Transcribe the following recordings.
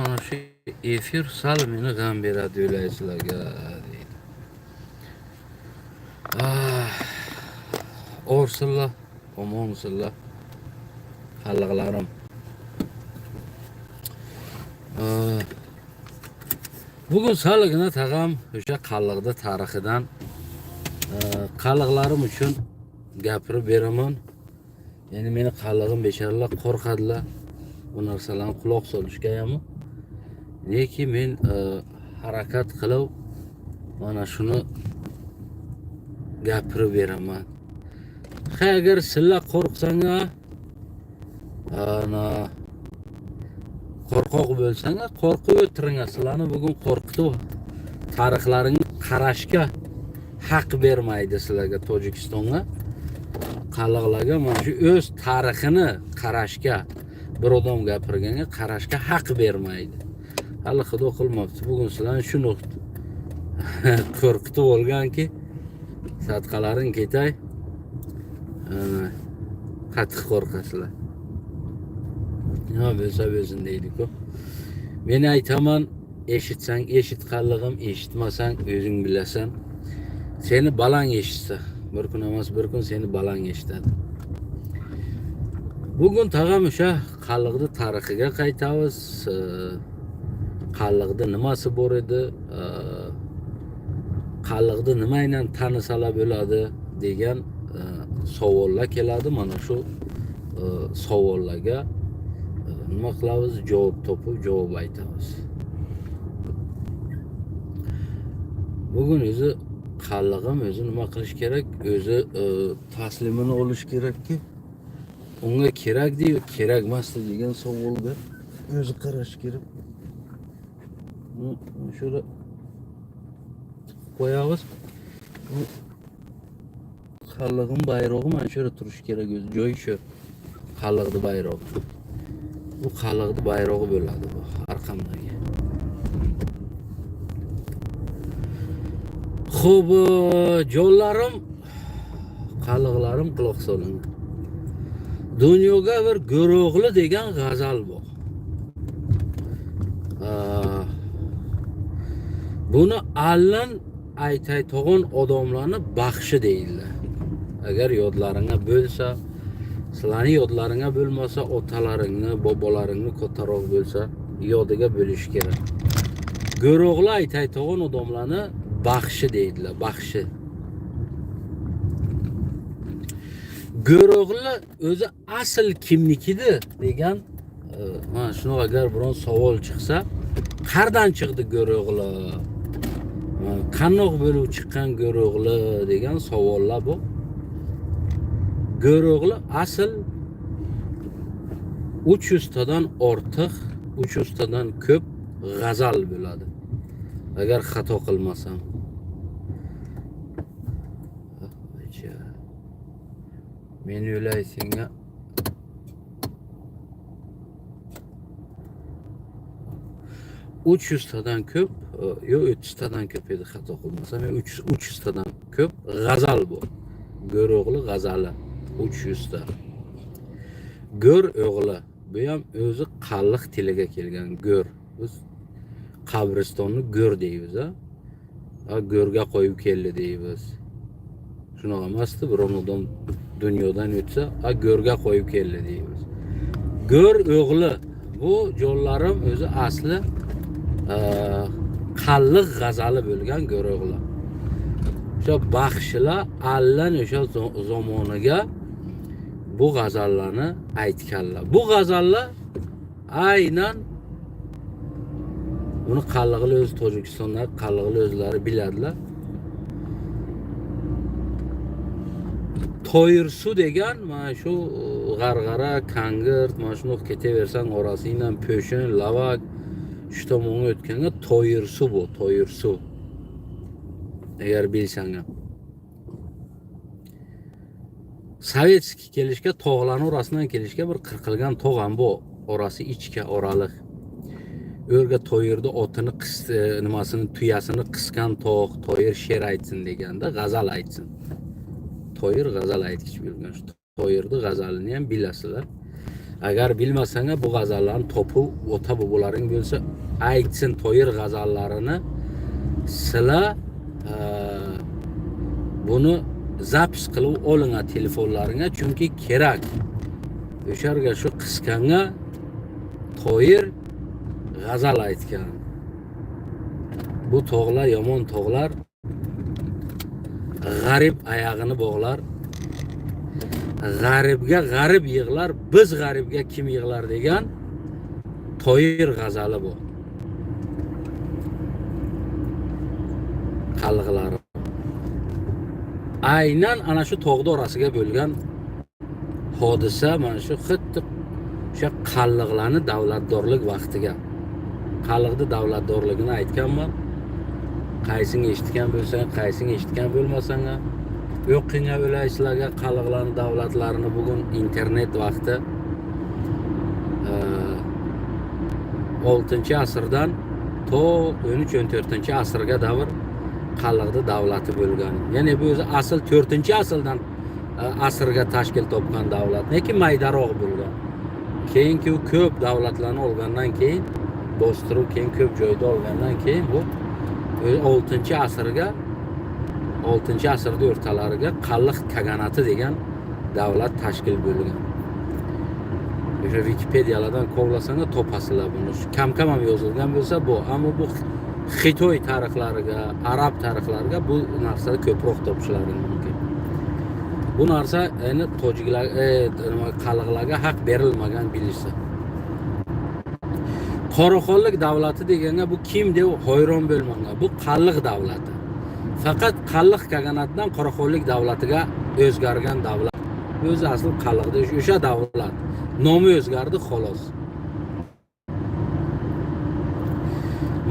mana shu efir sal meni g'am beradi o'ylaysizlarga deydi. Ah, orsinlar, omonsinlar, qalliqlarim. Ah, bugun salgina tag'am o'sha qalliqda tarixidan qalliqlarim uchun gapirib beraman. Endi meni qallig'im besharolar qo'rqadilar bu narsalarni quloq solishga ham. Lekin men harakat qilib mana shuni gapirib beraman. Ha, agar sizlar qo'rqsanglar, ana qo'rqoq bo'lsanglar, qo'rqib o'tiringlar. Sizlarni bugun qo'rqitib tarixlaringni qarashga haq bermaydi sizlarga Tojikistonga. Qalliqlarga mana shu o'z tarixini qarashga, bir odam gapirganga qarashga haq bermaydi. Hali xudo qilmabdi. Bugun sizlarni shuni qo'rqitib olganki, sadqalaring ketay. Ana, qattiq qo'rqasizlar. Nima bo'lsa bo'lsin deydi-ku. Men aytaman, eshitsang eshit qallig'im, eshitmasang o'zing bilasan. Seni balang eshitsa, bir kun emas, bir kun seni balang eshitadi. Bugun tag'am o'sha qalliqni tarixiga qaytamiz. Qalliqda nimasi bor edi? Qalliqni nima bilan tanisalar bo'ladi degan savollar keladi. Mana shu savollarga nima qilamiz? Javob topib, javob aytamiz. Bugun o'zi qallig'im o'zi nima qilish kerak? O'zi taslimini olish kerakki, unga kerak deydi, kerak emas degan savolga o'zi qarash kerak. Shuni qo'yamiz. Bu qallig'im bayrog'i mana shu yerda turishi kerak o'zi, joyi shu. Qalliqni bayrog'i. Bu qalliqni bayrog'i bo'ladi bu arqamdagi. Xo'p, jonlarim, qalliqlarim quloq soling. Dunyoga bir Go'ro'g'li degan g'azal bor. Buni allin aytayotgan odamlarni baxshi deydilar. Agar yodlaringga bo'lsa, sizlarning yodlaringga bo'lmasa, otalaringni, bobolaringni kattaroq bo'lsa, yodiga bo'lishi kerak. Go'ro'g'li aytayotgan odamlarni baxshi deydilar, baxshi. Go'ro'g'li o'zi asl kimnikidir degan, mana shuni agar biron savol chiqsa, qayerdan chiqdi Go'ro'g'li? Qandoq bo'lib chiqqan Go'ro'g'li degan savollar bu. Go'ro'g'li asl 300 tadan ortiq, 300 tadan ko'p g'azal bo'ladi. Agar xato qilmasam. Men o'ylaysenga 300 tadan ko'p, yo'q 30 tadan ko'p edi xato qilmasam, 300 tadan ko'p g'azal bu. Go'ro'g'li g'azali 300 ta. Go'r o'g'li, bu ham o'zi qalliq tiliga kelgan go'r. Biz qabristonni go'r deymiz, a? Go'rga qo'yib keldi deymiz. Shunaqa emasdi, biron odam dunyodan o'tsa, a go'rga qo'yib keldi deymiz. Go'r o'g'li bu jonlarim o'zi asli qalliq g'azali bo'lgan Go'ro'g'li. O'sha baxshilar allan o'sha zamoniga bu g'azallarni aytganlar. Bu g'azallar aynan buni qalliqli o'zi Tojikistonda qalliqli o'zlari biladilar. Toyirsu degan mana shu G'arg'ara, Kangirt, mana shuni ketaversang orasidan Po'shin, Lavak shu tomonga o'tganda Toyirsu bu, Toyirsu. Agar bilsang ham. Sovetskiy kelishga tog'larning orasidan kelishga bir qirqilgan tog' ham bu, orasi ichka oraliq. O'rga Toyirda otini qisdi, nimasini, tuyasini qisgan tog', Toyir she'r aytsin deganda g'azal aytsin. Toyir g'azal aytgich bo'lgan. Shu Toyirni g'azalini ham bilasizlar. Agar bilmasang, bu g'azallarni topib, ota bobolaring bo'lsa, aytsin Toyir g'azallarini. Sizlar buni запись qilib olinglar telefonlaringga, chunki kerak. O'sharga shu qisqanga Toyir g'azal aytgan. Bu tog'lar yomon tog'lar, g'arib oyog'ini bog'lar, g'aribga g'arib yig'lar, biz g'aribga kim yig'lar degan Toyir g'azali bu. Qallig'lari. Aynan ana shu tog'da orasiga bo'lgan hodisa mana shu xuddi o'sha qalliqlarni davlatdorlik vaqtiga. Qalliqni davlatdorligini aytganman. Qaysini eshitgan bo'lsang, qaysini eshitgan bo'lmasang, o'qinglar o'laysizlarga qalliqlarni davlatlarini bugun internet vaqti 6-asrdan to 13-14-asrga davr qalliqni davlati bo'lgan. Ya'ni bu o'zi asl 4-asrdan asrga tashkil topgan davlat, lekin maydaroq bo'lgan. Keyinki u ko'p davlatlarni olgandan keyin, bostirib keyin ko'p joyda olgandan keyin bu 6-asrga 6-asrda o'rtalariga Qalliq kaganati degan davlat tashkil bo'lgan. O'sha Wikipediyalardan kovlasanglar topasizlar buni. Shu kam-kam ham yozilgan bo'lsa bu, ammo bu Xitoy tarixlariga, arab tarixlariga bu narsani ko'proq topishlari mumkin. Bu narsa endi tojiklar, qalliqlarga haq berilmagan bilishsa. Qoraxonlik davlati deganga bu kim deb hayron bo'lmanglar. Bu qalliq davlati. Faqat qalliq kaganatidan Qoraxonlik davlatiga o'zgargan davlat. O'zi asl qalliqda o'sha davlat. Nomi o'zgardi xolos.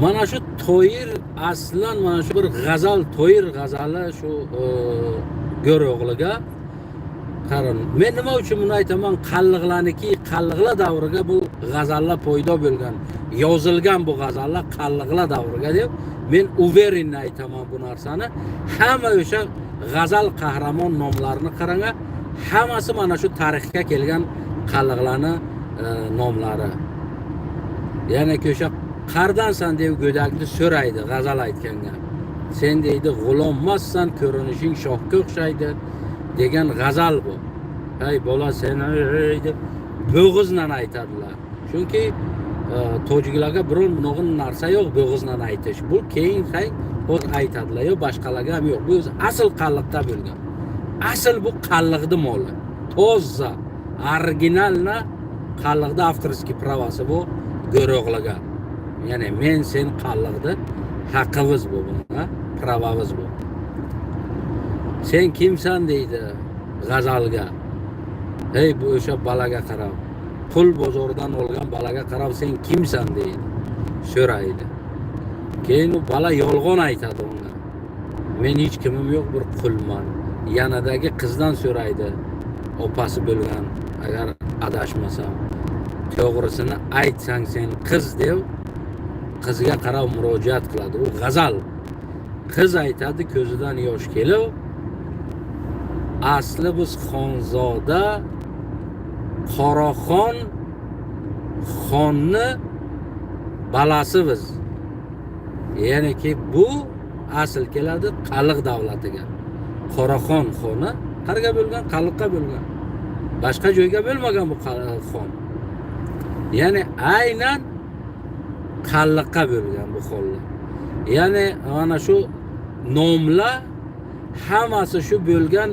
Mana shu Toyir aslan mana shu bir g'azal, Toyir g'azali shu Go'ro'g'liga qarang. Men nima uchun buni aytaman? Qalliqlarniki, qalliqlar davriga bu g'azallar paydo bo'lgan. Yozilgan bu g'azallar qalliqlar davriga deb men уверенно aytaman bu narsani. Hamma o'sha g'azal qahramon nomlarini qarang, hammasi mana shu tarixga kelgan qalliqlarni nomlari. Ya'ni o'sha qardansan deb go'dakni so'raydi g'azal aytganga. Sen deydi g'ulommassan, ko'rinishing shohga o'xshaydi degan g'azal bu. Hey bola sen ey deb bo'g'izdan aytadilar. Chunki tojiklarga biron bunaqa narsa yo'q bo'g'izdan aytish. Bu keyin hay hozir aytadilar, yo'q boshqalarga ham yo'q. Bu o'zi asl qalliqda bo'lgan. Asl bu qalliqni moli. Toza, originalna qalliqda avtorskiy pravasi bu Go'ro'g'liga. Ya'ni men sen qalliqni haqimiz bu buni, pravamiz bu. Sen kimsan deydi g'azalga. Ey bu o'sha balaga qarab, qul bozoridan olgan balaga qarab sen kimsan deydi. So'raydi. Keyin u bala yolg'on aytadi unga. Men hech kimim yo'q, bir qulman. Yanadagi qizdan so'raydi. Opasi bo'lgan, agar adashmasam. To'g'risini aytsang sen qiz deb qizga qarab murojaat qiladi. U g'azal. Qiz aytadi ko'zidan yosh kelib, asli biz xonzoda Qoraxon xonni balasi biz. Ya'niki bu asl keladi Qalliq davlatiga. Qoraxon xoni qayerga bo'lgan? Qalliqqa bo'lgan. Boshqa joyga bo'lmagan bu xon. Ya'ni aynan Qalliqqa bo'lgan bu xonlar. Ya'ni mana shu nomlar hammasi shu bo'lgan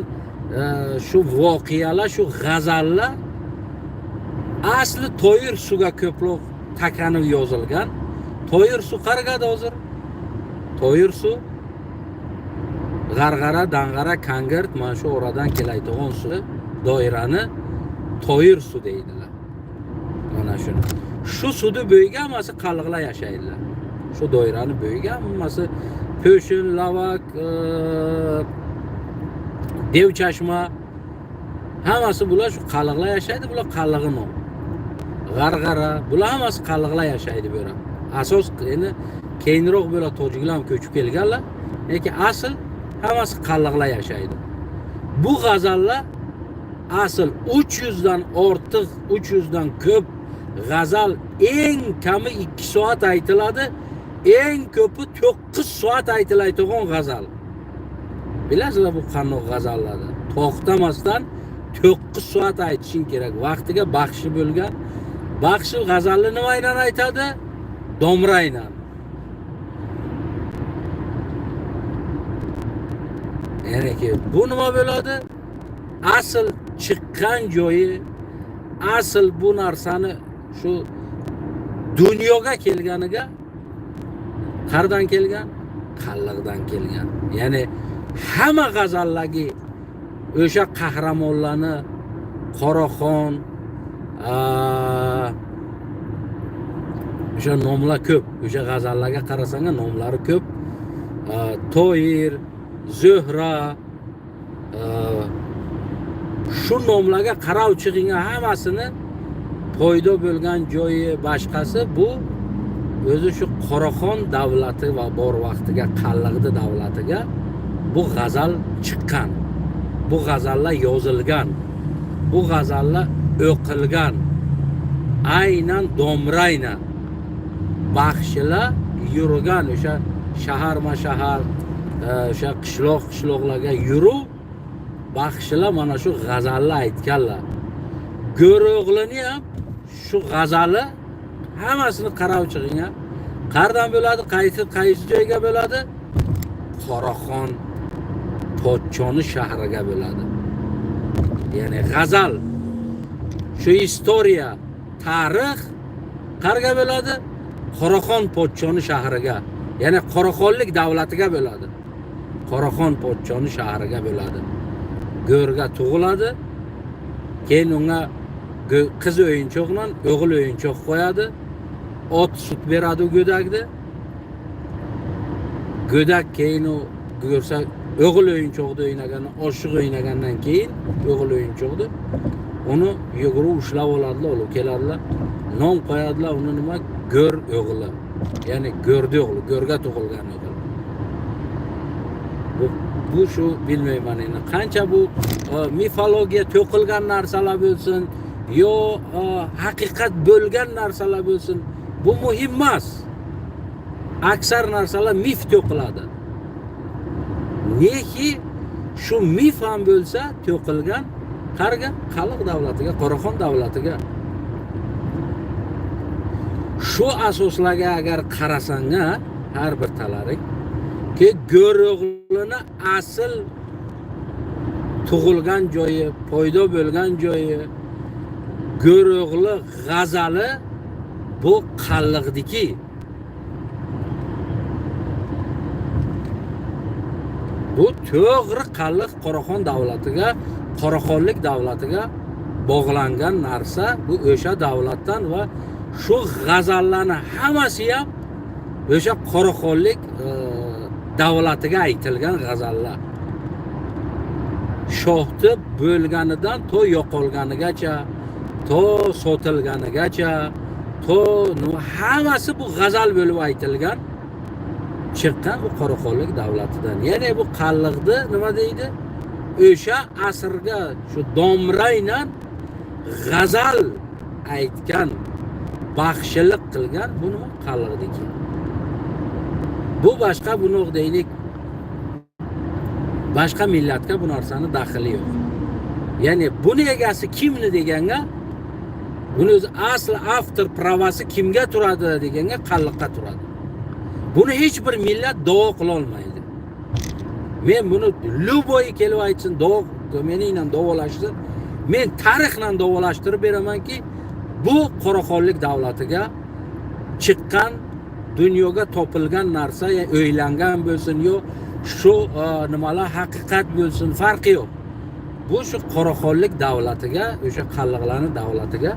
shu voqealar, shu g'azallar asli Toyir suvga ko'proq takanib yozilgan. Toyir suv qayerda hozir? Toyir suv G'arg'ara, Dang'ara, Kangirt mana shu oradan kelayotgan suv doirani Toyir suv deydilar. Mana shuni. Shu suvni bo'yiga hammasi qalliqlar yashaydilar. Shu doirani bo'yiga hammasi Po'shin, Lavak, Devchashma hammasi bular shu qalliqlar yashaydi, bular qallig'i nom. G'arg'ara, bular hammasi qalliqlar yashaydi bu yerda. Asos endi keyinroq bular tojiklar ham ko'chib kelganlar, lekin asl hammasi qalliqlar yashaydi. Bu g'azallar Asl 300 dan ortiq, 300 dan ko'p g'azal eng kami 2 soat aytiladi, eng ko'pi 9 soat aytiladigan g'azal. Bilasizlar, bu qandoq g'azallarni to'xtamasdan 9 soat aytishing kerak. Vaqtiga baxshi bo'lgan. Baxshi g'azalni nima bilan aytadi? Domrayla. Ya'niki bu nima bo'ladi? Asl chiqqan joyi, asl bu narsani shu dunyoga kelganiga qayerdan kelgan? Qalliqdan kelgan. Ya'ni hamma g'azallarga o'sha qahramonlarni, Qoraxon, o'sha nomlar ko'p. O'sha g'azallarga qarasang, nomlari ko'p. Toir, Zuhra, shu nomlarga qarab chiqing, hammasini paydo bo'lgan joyi boshqasi bu o'zi shu Qoraxon davlati va bor vaqtiga Qalliqdi davlatiga bu g'azal chiqqan. Bu g'azallar yozilgan. Bu g'azallar o'qilgan. Aynan domrayna baxshilar yurgan o'sha shaharma shahar, o'sha qishloq qishloqlarga yurib, baxshilar mana shu g'azalni aytganlar. Go'ro'g'lini ham shu g'azali hammasini qarab chiqing. Qayerdan bo'ladi? Qaysi qaysi joyga bo'ladi? Qoraxon podshoni shahriga bo'ladi. Ya'ni g'azal, shu история, tarix qayerga bo'ladi? Qoraxon podshoni shahriga, ya'ni Qoraxonlik davlatiga bo'ladi. Qoraxon podshoni shahriga bo'ladi. Go'rga tug'iladi. Keyin unga qiz o'yinchoq bilan o'g'il o'yinchoq qo'yadi. Ot sut beradi u go'dakni. Go'dak keyin u ko'rsa, o'g'il o'yinchoqda o'ynagandan, oshiq o'ynagandan keyin o'g'il o'yinchoqni, uni yugurib ushlab oladilar, olib keladilar, nom qo'yadilar uni. Nima? Go'r o'g'li, ya'ni go'rni o'g'li, go'rga tug'ilgan o'g'il. Bu shu, bilmayman endi qancha bu mifologiya to'qilgan narsalar bo'lsin yo haqiqat bo'lgan narsalar bo'lsin, bu muhim emas. Aksar narsalar mif to'qiladi. Neki shu mif ham bo'lsa, to'qilgan qayerga? Qalliq davlatiga, Qoraxon davlatiga. Shu asoslarga agar qarasang, har bir talaring ki, Go'ro'g'lini asl tug'ilgan joyi, paydo bo'lgan joyi, Go'ro'g'li g'azali bu Qalliqdiki. Bu to'g'ri Qalliq, Qoraxon davlatiga, Qoraxonlik davlatiga bog'langan narsa. Bu o'sha davlatdan va shu g'azallarni hammasi ham o'sha Qoraxonlik davlatiga aytilgan g'azallar. Shohni bo'lganidan to yo'qolganigacha, to sotilganigacha, to hammasi bu g'azal bo'lib aytilgan, chiqqan bu Qoraxonlik davlatidan. Ya'ni bu Qalliqni nima deydi, o'sha asrga shu domrayla g'azal aytgan, baxshilik qilgan bu nima? Qalliqniki. Bu boshqa, buni deylik, boshqa millatga bu narsani daxli yo'q. Ya'ni buni egasi kimni deganga, buni o'zi asli автор права si kimga turadi deganga, Qalliqqa turadi. Buni hech bir millat da'vo qilolmaydi. Men buni любой kelib aytsin, da'vo, meningla da'volashsin, men tarixla da'volashtirib beramanki, bu Qoraxonlik davlatiga chiqqan, dunyoga topilgan narsa. Ya o'ylangan bo'lsin, yo shu nimalar haqiqat bo'lsin, farqi yo'q, bu shu Qoraxonlik davlatiga, o'sha qalliqlarni davlatiga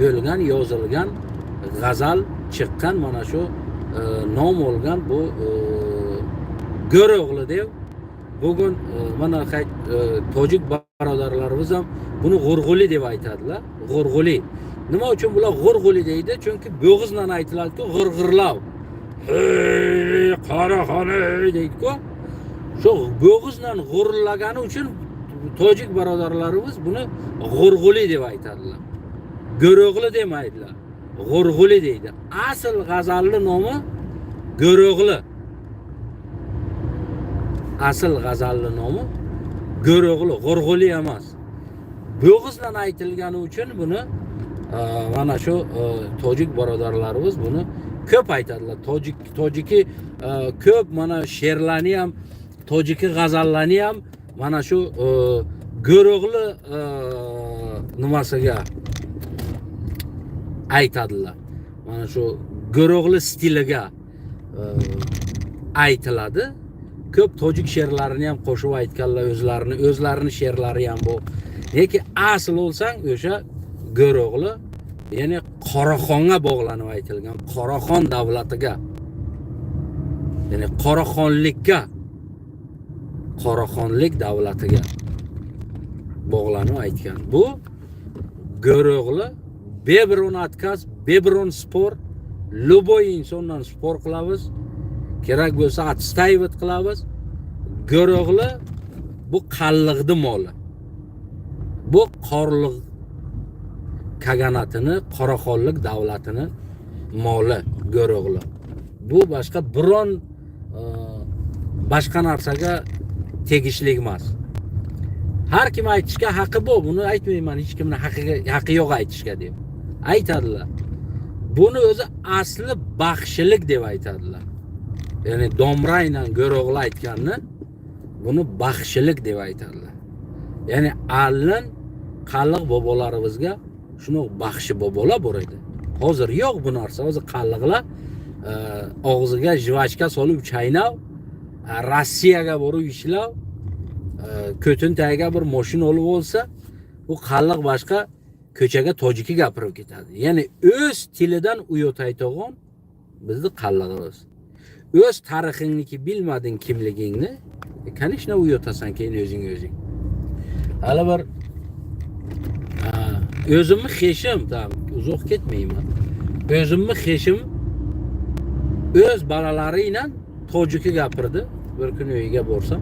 bo'lgan, yozilgan g'azal chiqqan. Mana shu nom olgan bu Go'ro'g'li deb. Bugun mana tojik birodarlarimiz ham buni G'urg'uli deb aytadilar. G'urg'uli nima uchun bular G'urg'uli deydi? Chunki bo'g'izdan aytiladiku, g'irg'irlov, hey Qoraxon, ey deydiku, shu bo'g'izdan g'urillagani uchun. Tojik birodarlarimiz buni G'urg'uli deb aytadilar. Go'ro'g'li demaydilar. G'urg'uli deydi. Asl g'azalni nomi Go'ro'g'li. Asl g'azalni nomi Go'ro'g'li, G'urg'uli emas. Bo'g'izdan aytilgani uchun buni mana shu tojik birodarlarimiz buni ko'p aytadilar. Tojiki ko'p mana she'rlarni ham, tojiki g'azallarni ham mana shu Go'ro'g'li nimasiga aytadilar. Mana shu Go'ro'g'li stiliga aytiladi. Ko'p tojik she'rlarini ham qo'shib aytganlar, o'zlarini she'rlari ham bu. Lekin asl olsang o'sha Go'ro'g'li, ya'ni Qoraxonga bog'lanib aytilgan, Qoraxon davlatiga, ya'ni Qoraxonlikka, Qoraxonlik davlatiga bog'lanib aytgan. Bu Go'ro'g'li бе biron отказ, бе biron спор, любой insondan спор qilamiz. Kerak bo'lsa отстаивать qilamiz. Go'ro'g'li bu qalliqni moli. Bu Qorliq kaganatini, Qoraxonlik davlatini moli Go'ro'g'li. Bu boshqa biron boshqa narsaga tegishli emas. Har kim aytishga haqqi bor, buni aytmayman, hech kimning haqqiga haqqi yo'q aytishga deb. Aytadilar. Buni o'zi asli baxshilik deb aytadilar. Ya'ni domrayla Go'ro'g'li aytganni buni baxshilik deb aytadilar. Ya'ni allin qalliq bobolarimizga shunaqa baxshi bobolar bor edi. Hozir yo'q bu narsa. Hozir qalliqlar og'ziga жвачка solib chaynab, Rossiyaga borib ishlab, ko'tin tagiga bir mashina olib olsa, u qalliq boshqa ko'chaga tojiki gapirib ketadi. Ya'ni o'z tilidan uyatayotgan bizni qallig'imiz. O'z tarixingniki bilmading, kimligingni, конечно, uyatasan keyin o'zing o'zing. Hali bir o'zimni xeshim, там uzoq ketmayman. O'zimni xeshim o'z bolalari bilan tojiki gapirdi. Bir kuni uyiga borsam,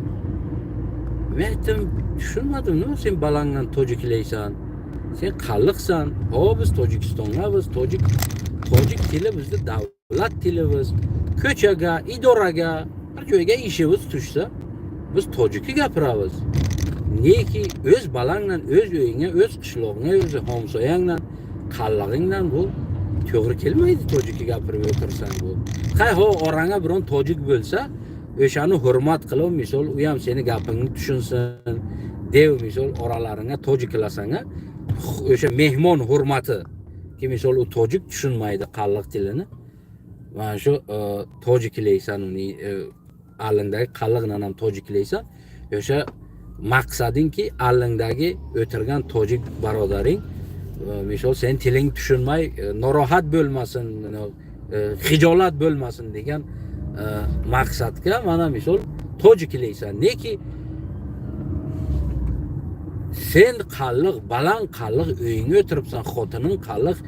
men aytdim, tushunmadim, nima sen balangdan tojiklaysan? Sen qalliqsan. Ho, biz Tojikistonda, tojik tili bizni davlat tilimiz. Ko'chaga, idoraga, bir joyga ishimiz tushsa, biz tojiki gapiramiz. Neki o'z balangdan, o'z uyingga, o'z qishlog'ingga, o'z hamsoyangdan, qallig'ingdan bu to'g'ri kelmaydi tojiki gapirib o'tirsan bu. Hay, ho, orangga biron tojik bo'lsa, o'shani hurmat qilib, misol u ham seni gapingni tushunsin deb, misol oralaringga tojiklasan, o'sha mehmon hurmati ki, misol u tojik tushunmaydi qalliq tilini, mana shu tojiklaysan uni, alingdagi qalliqdan ham tojiklaysan. O'sha maqsadingki, alingdagi o'tirgan tojik birodaring misol sen tiling tushunmay norohat bo'lmasin, xijolat bo'lmasin degan maqsadga mana misol tojiklaysan. Neki sen qalliq, baland qalliq uyingga o'tiribsan, xotining qalliq,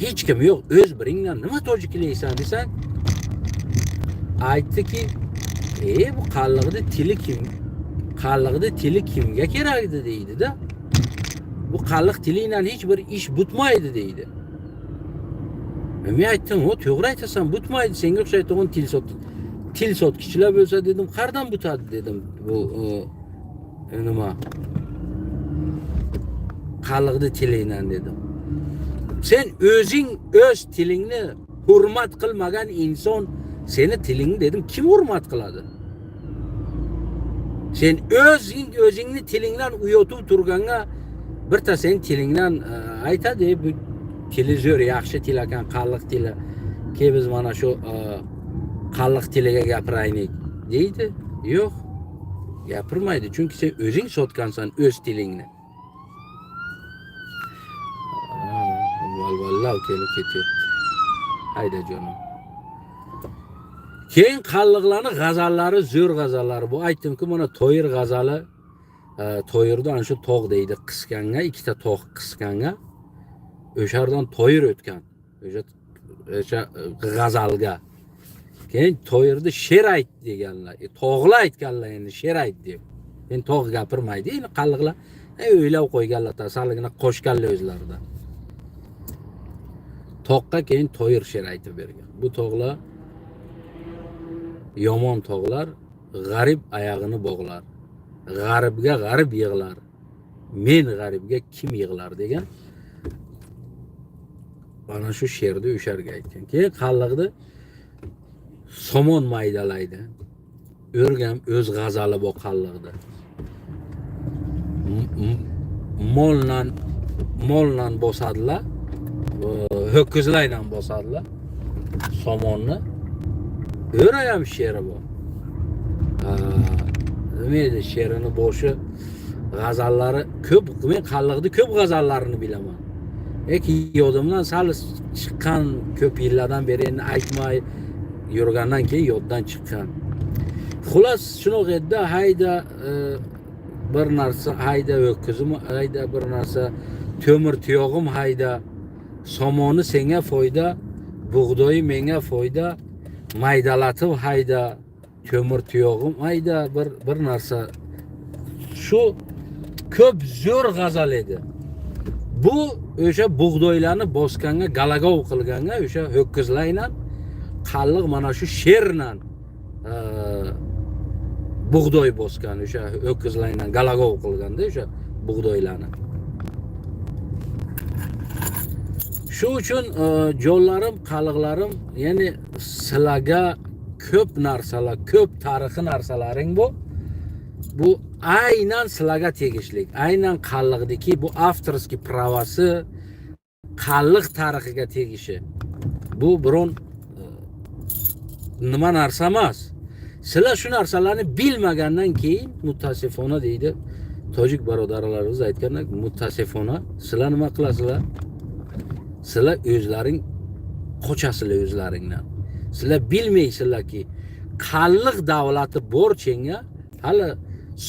hech kim yo'q, o'z biringdan nima tojiklaysan desang, aytdiki, bu qalliqni tili kim, qalliqni tili kimga kerak edi deydi-da. Bu qalliq tili bilan hech bir ish butmaydi deydi. Men aytdim, o to'g'ri aytasan, butmaydi, senga o'xshaydigan til sotkichlar bo'lsa dedim, qayerdan butadi dedim bu nima qalliqni tilingdan dedim. Sen o'zing o'z tilingni hurmat qilmagan inson seni tilingni dedim kim hurmat qiladi? Sen o'zing o'zingni tilingdan uyatib turganga birta sen tilingdan aytadi, bu tili zo'r, yaxshi til ekan, qalliq tili. Ke biz mana shu qalliq tiliga gapiraylik deydi. Yo'q. Gapirmaydi, chunki sen o'zing sotgansan o'z tilingni. Valvallav kelib ketyapti. Hayda jonim. Keyin qalliqlarni g'azallari zo'r g'azallar. Bu aytdimku, mana Toyir g'azali, Toyirda ana shu tog' deydi, qisganga, ikkita tog' qisganga. O'sha yerdan Toyir o'tgan. O'sha g'azalga. Keyin Toyirni she'r ayt deganlar. Tog'lar aytganlar endi she'r ayt deb. Endi tog' gapirmaydi, endi qalliqlar o'ylab qo'yganlar, salgina qo'shganlar o'zlarida. Toqqa keyin Toyir she'r aytib bergan. Bu tog'lar yomon tog'lar, g'arib oyog'ini bog'lar. G'aribga g'arib yig'lar. Men g'aribga kim yig'lar degan. Mana shu she'rni o'sharga aytgan. Keyin qalliqni somon maydalaydi. O'rgam o'z g'azali bu qalliqda. Mollan bosadilar, ho'kizlarla bosadilar somonni. O'ra ham she'ri bor. Nima edi she'rini boshi, g'azallari ko'p. Men qalliqni ko'p g'azallarini bilaman. Lekin yodimdan sal chiqqan, ko'p yillardan beri endi aytmay yurgandan keyin yoddan chiqqan. Xullas shunaqa edi, hayda bir narsa, hayda ho'kizim, hayda bir narsa, temir tuyog'im hayda, somoni senga foyda, bug'doyi menga foyda, maydalatib hayda, temir tuyog'im hayda, bir narsa. Shu ko'p zo'r g'azal edi. Bu o'sha bug'doylarni bosganga, galagov qilganga o'sha ho'kizlarla qalliq mana shu she'rla bug'doy bosgan, o'sha ho'kizlarla galagov qilganda o'sha bug'doylarni. Shu uchun jonlarim, qalliqlarim, ya'ni sizlarga ko'p narsalar, ko'p tarixiy narsalaring bu. Bu aynan sizlarga tegishli. Aynan qalliqdiki bu avtorskiy pravasi qalliq tarixiga tegishi. Bu biron nima narsa emas. Sizlar shu narsalarni bilmagandan keyin mutassifona deydi tojik birodarlarimiz aytgandek, mutassifona sizlar nima qilasizlar? Sizlar o'zlaring qochasizlar o'zlaringdan. Sizlar bilmaysizlarki, qalliq davlati borchenga hali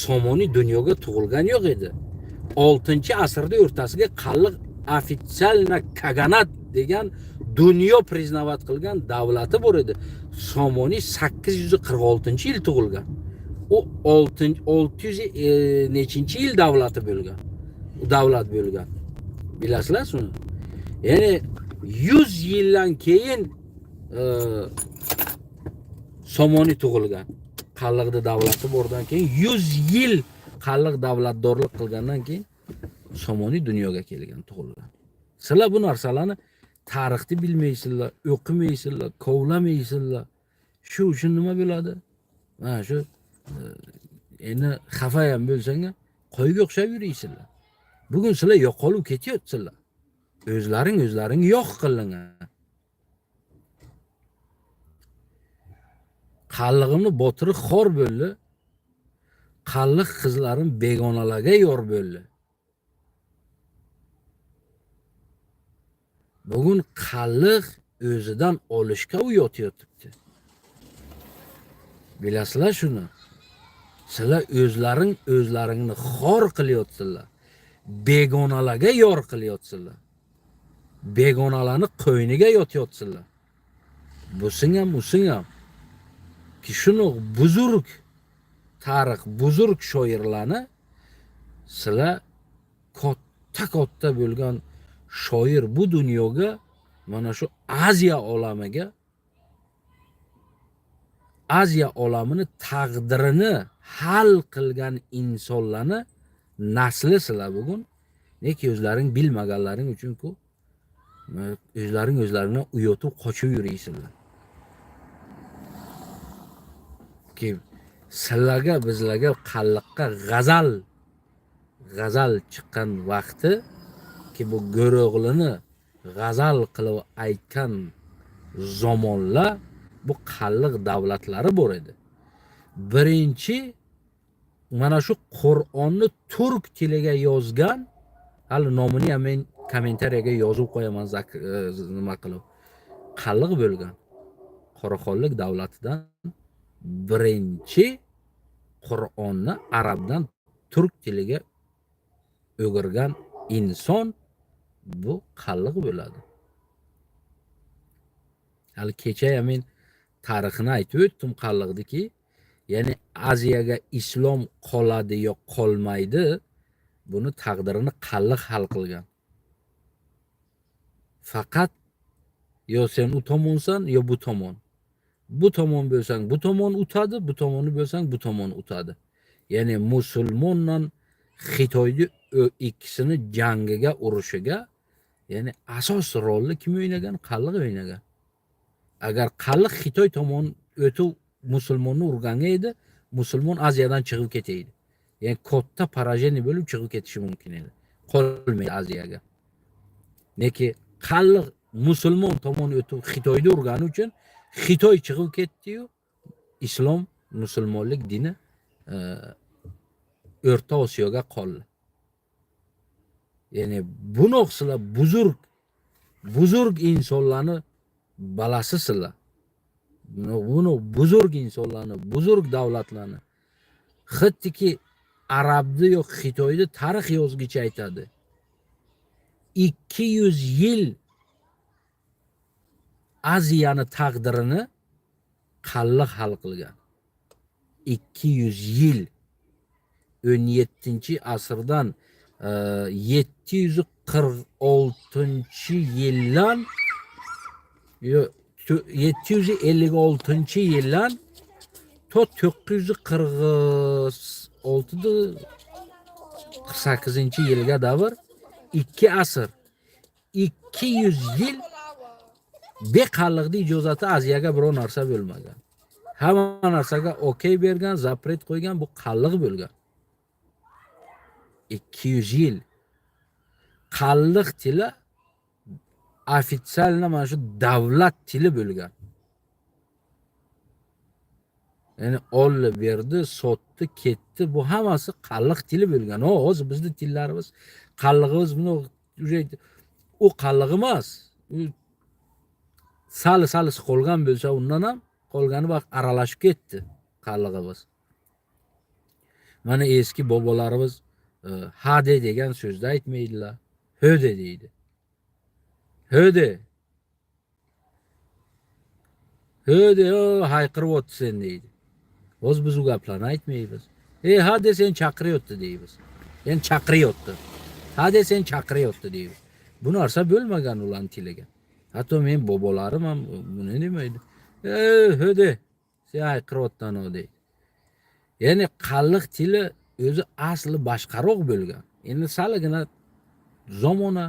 Somoniy dunyoga tug'ilgan yo'q edi. 6-asrda o'rtasiga qalliq ofitsialna kaganat degan dunyo priznavat qilgan davlati bor edi. Somoniy 846-yil tug'ilgan. U 600 nechinchi yil davlati bo'lgan. U davlat bo'lgan. Bilasizlar shuni? Ya'ni 100 yildan keyin Somoniy tug'ilgan. Qalliqda davlati bordan keyin 100 yil qalliq davlatdorlik qilgandan keyin Somoniy dunyoga kelgan, tug'ilgan. Sizlar bu narsalarni tarixni bilmaysizlar, o'qimaysizlar, kovlamaysizlar. Shu uchun nima bo'ladi? Mana shu endi xafa ham bo'lsang, qo'yga o'xshab yuraysizlar. Bugun sizlar yo'qolib ketyapsizlar. O'zlaring o'zlaring yo'q qilingan. Qallig'imni botiri xor bo'ldi. Qalliq qizlarim begonalarga yor bo'ldi. Bugun qalliq o'zidan olishga u yotibdi. Bilasizlar shuni? Sizlar o'zlaring o'zlaringni xor qilyapsizlar. Begonalarga yor qilyapsizlar. Begonalarni qo'yniga yotyapsizlar. Busing ham, using ham. Ki shuni buzurg tarix, buzurg shoirlarni sizlar katta-katta bo'lgan shoir bu dunyoga, mana shu Aziya olamiga, Aziya olamini taqdirini hal qilgan insonlarni nasli sizlar bugun. Neki o'zlaring bilmaganlaring uchun-ku o'zlaring o'zlaringni uyotib qochib yuraysizlar. Ki sizlarga, bizlarga qalliqqa g'azal chiqqan vaqti ki bu Go'ro'g'lini g'azal qilib aytgan zamonlar bu qalliq davlatlari bor edi. Birinchi mana shu Qur'onni turk tiliga yozgan, hali nomini ham men kommentariyaga yozib qo'yaman, nima qilib, qalliq bo'lgan. Qoraxonlik davlatidan birinchi Qur'onni arabdan turk tiliga o'girgan inson bu qalliq bo'ladi. Hali kecha ham men tarixini aytib o'tdim qalliqniki. Ya'ni Aziyaga islom qoladi yo qolmaydi, buni taqdirini qalliq hal qilgan. Faqat yo sen u tomonsan, yo bu tomon. Bu tomon bo'lsang, bu tomon utadi, bu tomonni bo'lsang, bu tomon utadi. Ya'ni musulmondan Xitoyni ikkisini jangiga, urushiga, ya'ni asos rolni kim o'ynagan? Qalliq o'ynagan. Agar qalliq Xitoy tomon o'tib musulmonni urganga edi, musulmon Aziyadan chiqib ketaydi. Ya'ni katta поражение bo'lib chiqib ketishi mumkin edi. Qolmaydi Aziyaga. Lekin qalliq musulmon tomon o'tib Xitoyni urgani uchun Xitoy chiqib ketdi-yu, islom, musulmonlik dini O'rta Osiyoga qoldi. Ya'ni bunoq sizlar buzurg buzurg insonlarni balasisizlar. Buni buzurg insonlarni, buzurg davlatlarni, hattoki arabni yo Xitoyni tarix yozgichi aytadi. 200 yil Aziyani taqdirini qalliq hal qilgan. 200 yil, 17 asrdan 746 yildan yo 756 yildan to 946, 48 yilga davr, 2 asr, 200 yil beqalliqni ijozati Aziyaga biror narsa bo'lmagan. Hamma narsaga okey bergan, запрет qo'ygan bu qalliq bo'lgan. 200 yil qalliq tili официально mana shu davlat tili bo'lgan. Ya'ni oldi, berdi, sotdi, ketdi, bu hammasi qalliq tili bo'lgan. O, hozir bizni tillarimiz, qallig'imiz buni уже u qalliq emas. U sali salisi qolgan bo'lsa, undan ham qolgani vaqt aralashib ketdi qallig'imiz. Mana eski bobolarimiz hade degan so'zni aytmaydilar. Höde deydi. Höde. Höde, o hayqiryapti sen deydi. Hozir biz u gaplarni aytmaymiz. E, hade sen chaqiryapti deymiz. Sen chaqiryapti. Hade sen chaqiryapti deymiz. Bu narsa bo'lmagan ularning tiliga. Hatto men bobolarim ham buni demaydi. E, höde sen hayqiryapti deydi. Ya'ni qalliq tili o'zi asli boshqaroq bo'lgan. Endi salgina zamona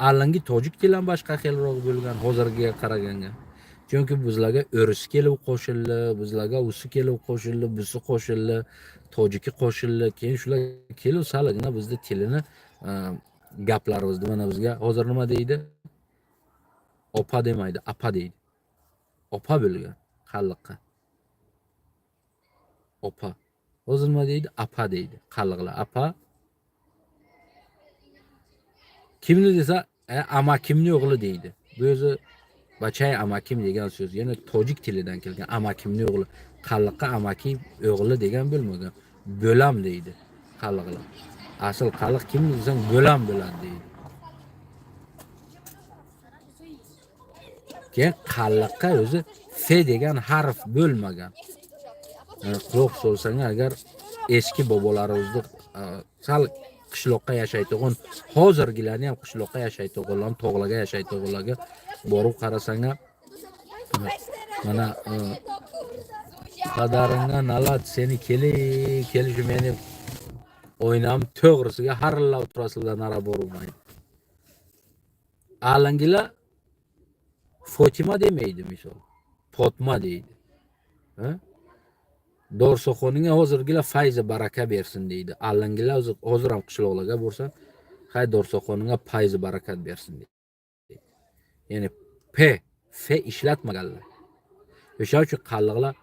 allangi tojik tili ham boshqa xilroq bo'lgan hozirgiga qaraganga. Chunki bizlarga o'ris kelib qo'shildi, bizlarga usi kelib qo'shildi, busi qo'shildi, tojiki qo'shildi. Keyin shular kelib salgina bizni tilini, gaplarimizni, mana bizga hozir nima deydi? Opa demaydi, apa deydi. Opa bo'lgan qalliqqa. Opa. Hozir nima deydi? Apa deydi. Qalliqlar apa. Kimni desa, amakimni o'g'li deydi. Bu o'zi bachay amakim degan so'z, yana tojik tilidan kelgan amakimni o'g'li. Qalliqqa amakim o'g'li degan bo'lmagan. Bo'lam deydi qalliqlar. Asl qalliq kimni desang bo'lam bo'ladi deydi. Keyin qalliqqa o'zi f degan harf bo'lmagan. Quloq solsang agar eski bobolarimizni, sal qishloqqa yashaydigan, hozirgilarni ham qishloqqa yashaydiganlar, tog'larga yashaydiganlarga borib qarasang, mana qadaringga nalat seni kelishi meni o'ynam to'g'risiga harillab turasizlar, nara bormaydi. Alangilar Fotima demaydi misol. Potma deydi. Ha? Dorsoxonaga hozirgilar fayzi baraka bersin deydi. Alangilar hozir ham qishloqlarga borsa, hay dorsoxonaga fayzi barakat bersin deydi. Ya'ni P, F ishlatmaganlar. O'sha uchun qalliqlar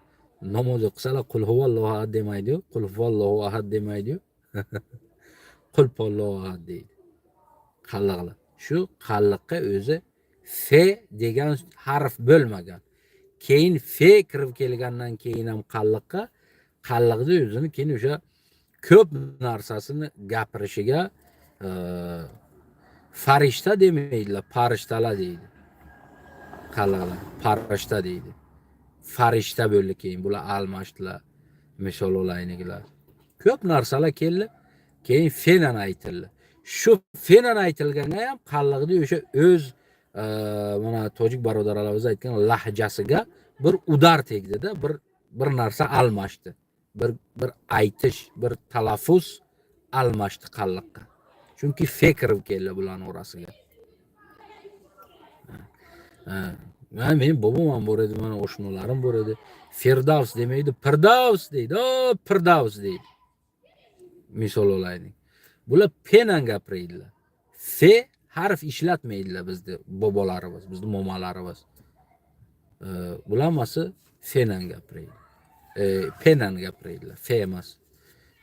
namoz o'qisalar qul huvallohu ahad demaydi-yu, qul huvallohu ahad demaydi-yu. Qul huvallohu ahad deydi. Qalliqlar. Shu qalliqqa o'zi F degan harf bo'lmagan. Keyin F kirib kelgandan keyin ham qalliqqa, qalliqni o'zini keyin o'sha ko'p narsasini gapirishiga farishta demaydilar, farishtalar deydi. Qalliqlar farishta deydi. Farishta bo'ldi keyin bular almashdilar. Misol olayliklar. Ko'p narsalar keldi, keyin fenan aytildi. Shu fenan aytilganga ham qalliqda o'sha o'z mana tojik birodarlarimiz aytgan lahjasiga bir удар tegdida, bir narsa almashdi. Bir aytish, bir talaffuz almashdi qalliqqa. Chunki fe kirib keldi bularni orasiga. Ha, mana mening bobom ham bor edi, mana oshnalarim bor edi. Firdavs demaydi, Pirdavs deydi. O, Pirdavs deydi. Misol olaylik. Bular penan gapiradilar. Fe harf ishlatmaydilar bizni bobolarimiz, bizni momalarimiz. Bular hammasi fenan gapiradi. Penan gapiradilar, fe emas.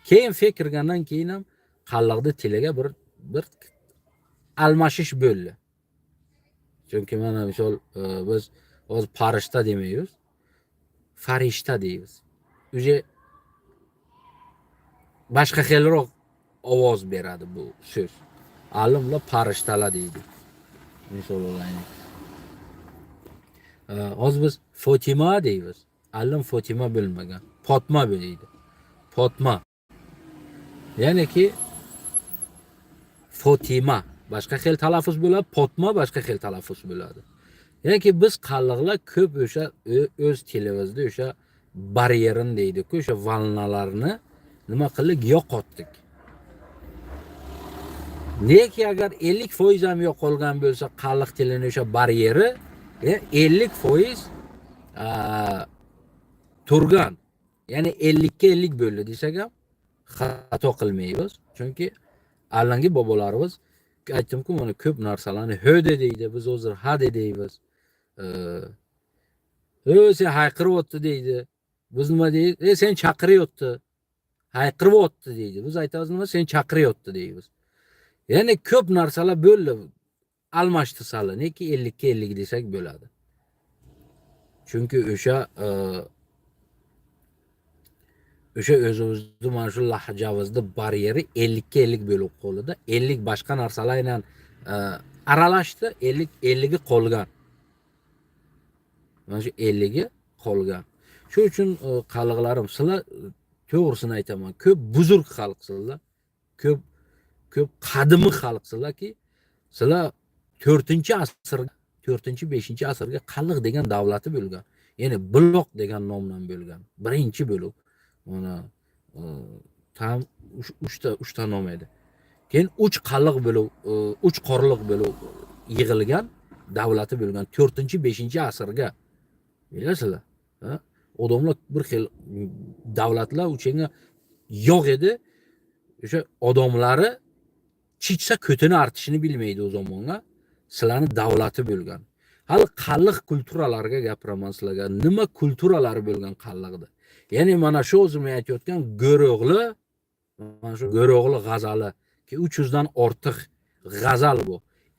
Keyin fe kirgandan keyin ham qalliqni tiliga bir almashish bo'ldi. Chunki mana misol biz hozir farishta demaymiz, farishta deymiz. Уже boshqa xilroq ovoz beradi bu so'z. Alimlar farishtalar deydi. Misol olaylik. Hozir biz Fotima deymiz. Alim Fotima bilmagan. Potma deydi. Potma. Ya'niki Fotima boshqa xil talaffuz bo'ladi, Potma boshqa xil talaffuz bo'ladi. Ya'niki biz qalliqlar ko'p o'sha o'z tilimizda o'sha baryerini deydi-ku, o'sha волна larni nima qildik? Yo'qotdik. Neki agar 50% ham yo'qolgan bo'lsa, qalliq tilini o'sha baryeri 50% turgan. Ya'ni 50 ga 50 bo'ldi desak ham xato qilmaymiz. Chunki allangi bobolarimiz aytdimku, mana ko'p narsalarni höde deydi, biz hozir hade deymiz. Sen hayqiryapti deydi. Biz nima deymiz? E, sen chaqiryapti. Hayqiryapti deydi. Biz aytamiz nima? Sen chaqiryapti deymiz. Ya'ni ko'p narsalar bo'ldi. Almashdi sali. Neki 50 ga 50 desak bo'ladi. Chunki o'sha o'zimizni mana shu lahjamizni baryeri 50 ga 50 bo'lib qoldida. 50 boshqa narsalar bilan aralashdi, 50 50 qolgan. Mana shu 50 qolgan. Shu uchun qalliqlarim, sizlar, to'g'risini aytaman, ko'p buzurg xalqsizlar, ko'p ko'p qadimiy xalqsizlarki, sizlar 4-asr, 4-5-asrga qalliq degan davlati bo'lgan. Ya'ni Buloq degan nomdan bo'lgan. Birinchi bo'lib mana tam uchta nom edi. Keyin uch qalliq bo'lib, uch qorliq bo'lib yig'ilgan davlati bo'lgan 4-5-asrga. Bilasizlar, ha? Odamlar bir xil davlatlar uchenga yo'q edi. O'sha odamlari chichsa ko'tini artishini bilmaydi u zamonga. Sizlarni davlati bo'lgan. Hali qalliq kulturalarga gapiraman sizlarga. Nima kulturalari bo'lgan qalliqda? Ya'ni mana shu o'zim aytayotgan Go'ro'g'li, mana shu Go'ro'g'li g'azali ki 300 dan ortiq g'azal bu.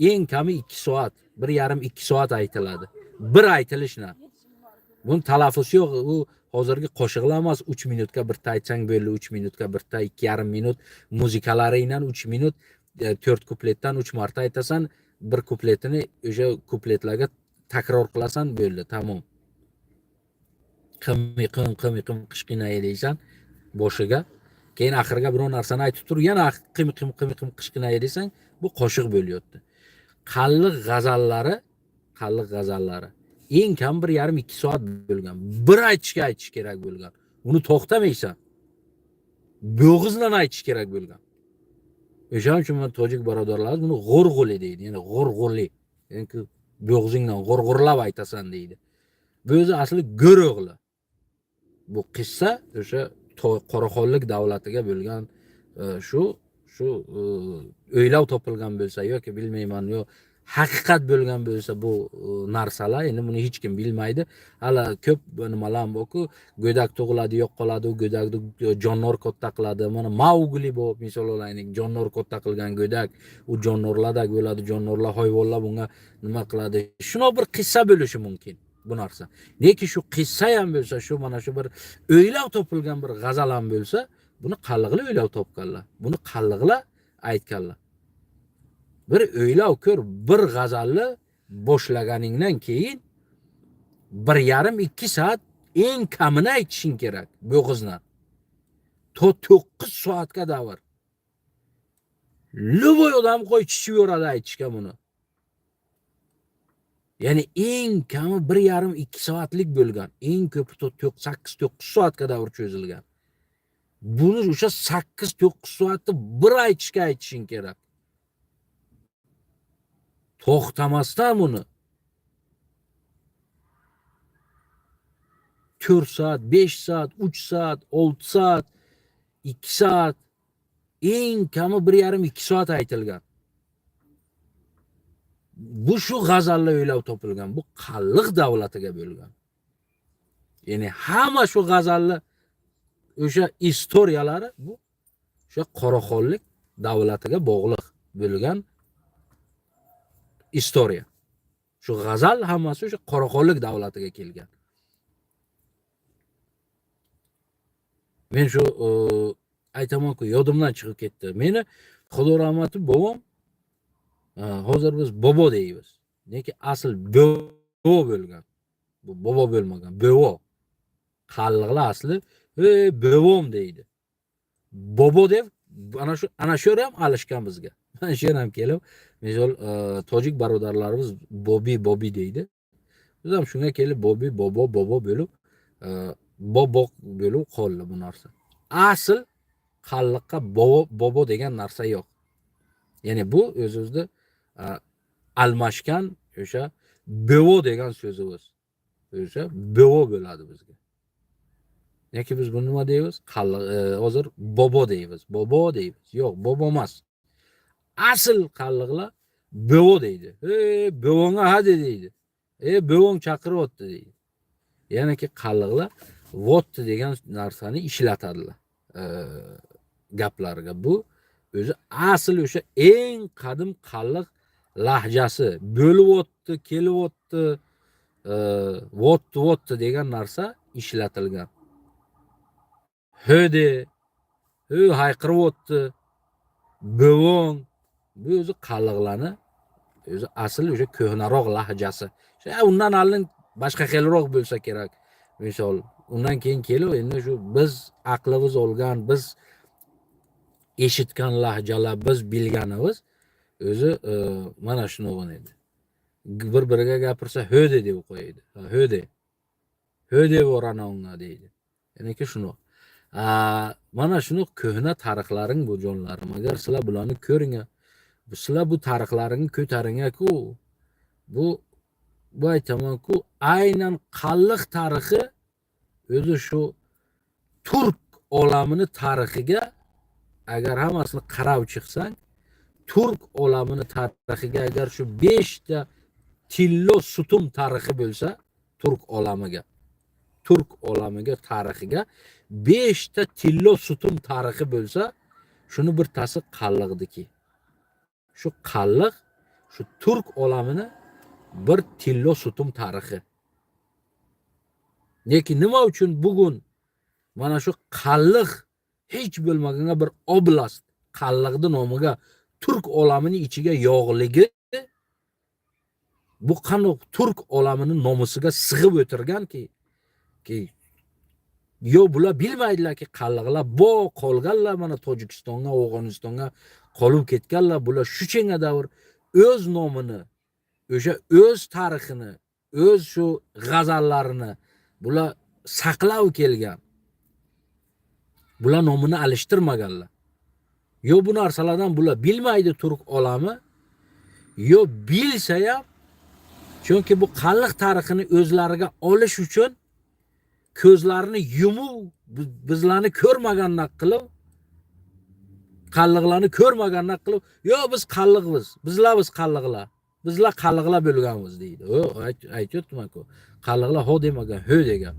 Eng kami 2 soat, 1,5-2 soat aytiladi. Bir aytilishni. Buni talaffuzi yo'q. U hozirgi qo'shiqlar emas, 3 minutga birta aytsang bo'ldi, 3 minutga birta, 2,5 minut muzikalari bilan 3 minut, 4 kupletdan 3 marta aytasan, bir kupletini o'sha kupletlarga takror qilasan, bo'ldi, tamom. Qim qim qim qim qishqina deysan boshiga. Keyin oxiriga biror narsani aytib turib, yana qim qim qim qim qishqina desang, bu qo'shiq bo'lyapti. Qalliq g'azallari, qalliq g'azallari eng kam 1,5-2 soat bo'lgan. Bir aytishga aytish kerak bo'lgan. Uni to'xtamaysan. Bo'g'izdan aytish kerak bo'lgan. O'shaning uchun mana tojik birodarlarimiz buni g'urg'uli deydi. Ya'ni g'urg'uli. Ya'ni bo'g'zingdan g'urg'urlab aytasan deydi. Bu o'zi asli Go'ro'g'li. Bu qissa o'sha Qoraxonlik davlatiga bo'lgan shu o'ylab topilgan bo'lsa yoki bilmayman, yo haqiqat bo'lgan bo'lsa bu narsalar endi buni hech kim bilmaydi. Hali ko'p nimalar ham borku, go'dak tug'iladi, yo'q qoladi, u go'dakni jonivor katta qiladi. Mana Maugli bu misol olaylik, jonivor katta qilgan go'dak, u jonivorlardek bo'ladi, jonivorlar, hayvonlar bunga nima qiladi. Shunaqa bir qissa bo'lishi mumkin bu narsa. Lekin shu qissa ham bo'lsa, shu mana shu bir o'ylab topilgan bir g'azal ham bo'lsa, buni qalliqlar o'ylab topganlar. Buni qalliqlar aytganlar. Bir o'ylab ko'r, bir g'azalni boshlaganingdan keyin 1,5-2 soat eng kamini aytishing kerak bo'g'izdan. To 9 soatga davr. Любой odam qo'y chichib yoradi aytishga buni. Ya'ni eng kami 1,5-2 soatlik bo'lgan. Eng ko'pi 8-9 soatga davr cho'zilgan. Buni o'sha 8-9 soatni bir aytishga aytishing kerak. To'xtamasdan buni 4 soat, 5 soat, 3 soat, 6 soat, 2 soat, eng kami 1,5-2 soat aytilgan. Bu shu g'azallar o'ylab topilgan. Bu qalliq davlatiga bo'lgan. Ya'ni hamma shu g'azallar o'sha istoriyalari bu o'sha Qoraxonlik davlatiga bog'liq bo'lgan istoriya. Shu g'azal hammasi o'sha Qoraxonlik davlatiga kelgan. Men shu aytamanku, yodimdan chiqib ketdi. Meni Xudo rahmati bobom, hozir biz bobo deymiz. Lekin asl bobo bo'lgan. Bu bobo bo'lmagan, bobo. Qalliqlar asli ey bobom deydi. Bobo deb ana shu ham alishgan bizga. Mana shu ham kelib, misol tojik birodarlarimiz bobi bobi deydi. Biz ham shunga kelib bobi bobo bobo bo'lib, bobo bo'lib qoldi bu narsa. Asl qalliqqa bobo bobo degan narsa yo'q. Ya'ni bu o'zimizda almashgan o'sha bobo degan so'zimiz. O'sha bobo bo'ladi bizga. Yoki biz buni nima deymiz? Qalliq hozir bobo deymiz. Bobo deymiz. Yo'q, bobo emas. Asl qalliqlar bobo deydi. Ey, bobonga ha deydi. Ey, bobong chaqiryapti deydi. Ya'niki qalliqlar votdi degan narsani ishlatadilar gaplariga. Bu o'zi asl o'sha eng qadim qalliq lahjasi. Bo'lyapti, kelyapti, votdi votdi degan narsa ishlatilgan. Höde, hö hayqiryapti, bovong. Bu o'zi qalliqlarni o'zi asl o'sha ko'hnaroq lahjasi. Undan oldin boshqa xilroq bo'lsa kerak. Misol, undan keyin kelib endi shu biz aqlimiz olgan, biz eshitgan lahjalar, biz bilganimiz o'zi mana shunaqa edi. Bir-biriga gapirsa höde deb qo'yadi. Höde. Höde vorana unga deydi. Ya'niki shuni. Mana shuni ko'hna tarixlaring bu jonlarim. Agar sizlar bularni ko'ring, sizlar bu tarixlaringni ko'taring-ku. Bu aytaman-ku, aynan qalliq tarixi o'zi shu turk olamini tarixiga agar hammasini qarab chiqsang, turk olamini tarixiga agar shu 5 ta tillo sutun tarixi bo'lsa, turk olamiga tarixiga 5 ta tillo sutun tarixi bo'lsa, shuni bir tasi qalliqdiki. Shu qalliq shu turk olamini bir tillo sutun tarixi. Lekin nima uchun bugun mana shu qalliq hech bo'lmaganga bir oblast qalliqning nomiga turk olamining ichiga yo'qligi bu qanday turk olamini nomusiga sig'ib o'tirganki, ki yo bular bilmaydilarki qalliqlar bo qolganlar mana Tojikistonga, Afg'onistonga qolib ketganlar, bular shuchenga davr o'z nomini, o'sha o'z tarixini, o'z shu g'azallarini bular saqlab kelgan. Bular nomini alishtirmaganlar. Yo bu narsalardan bular bilmaydi turk olami, yo bilsa ham, chunki bu qalliq tarixini o'zlariga olish uchun ko'zlarini yumib bizlarni ko'rmagandan qilib, qalliqlarni ko'rmagandan qilib, yo biz qalliqmiz, bizlar biz qalliqlar, bizlar qalliqlar bo'lganmiz deydi. O aytyapman-ku, qalliqlar ho demagan, hö degan.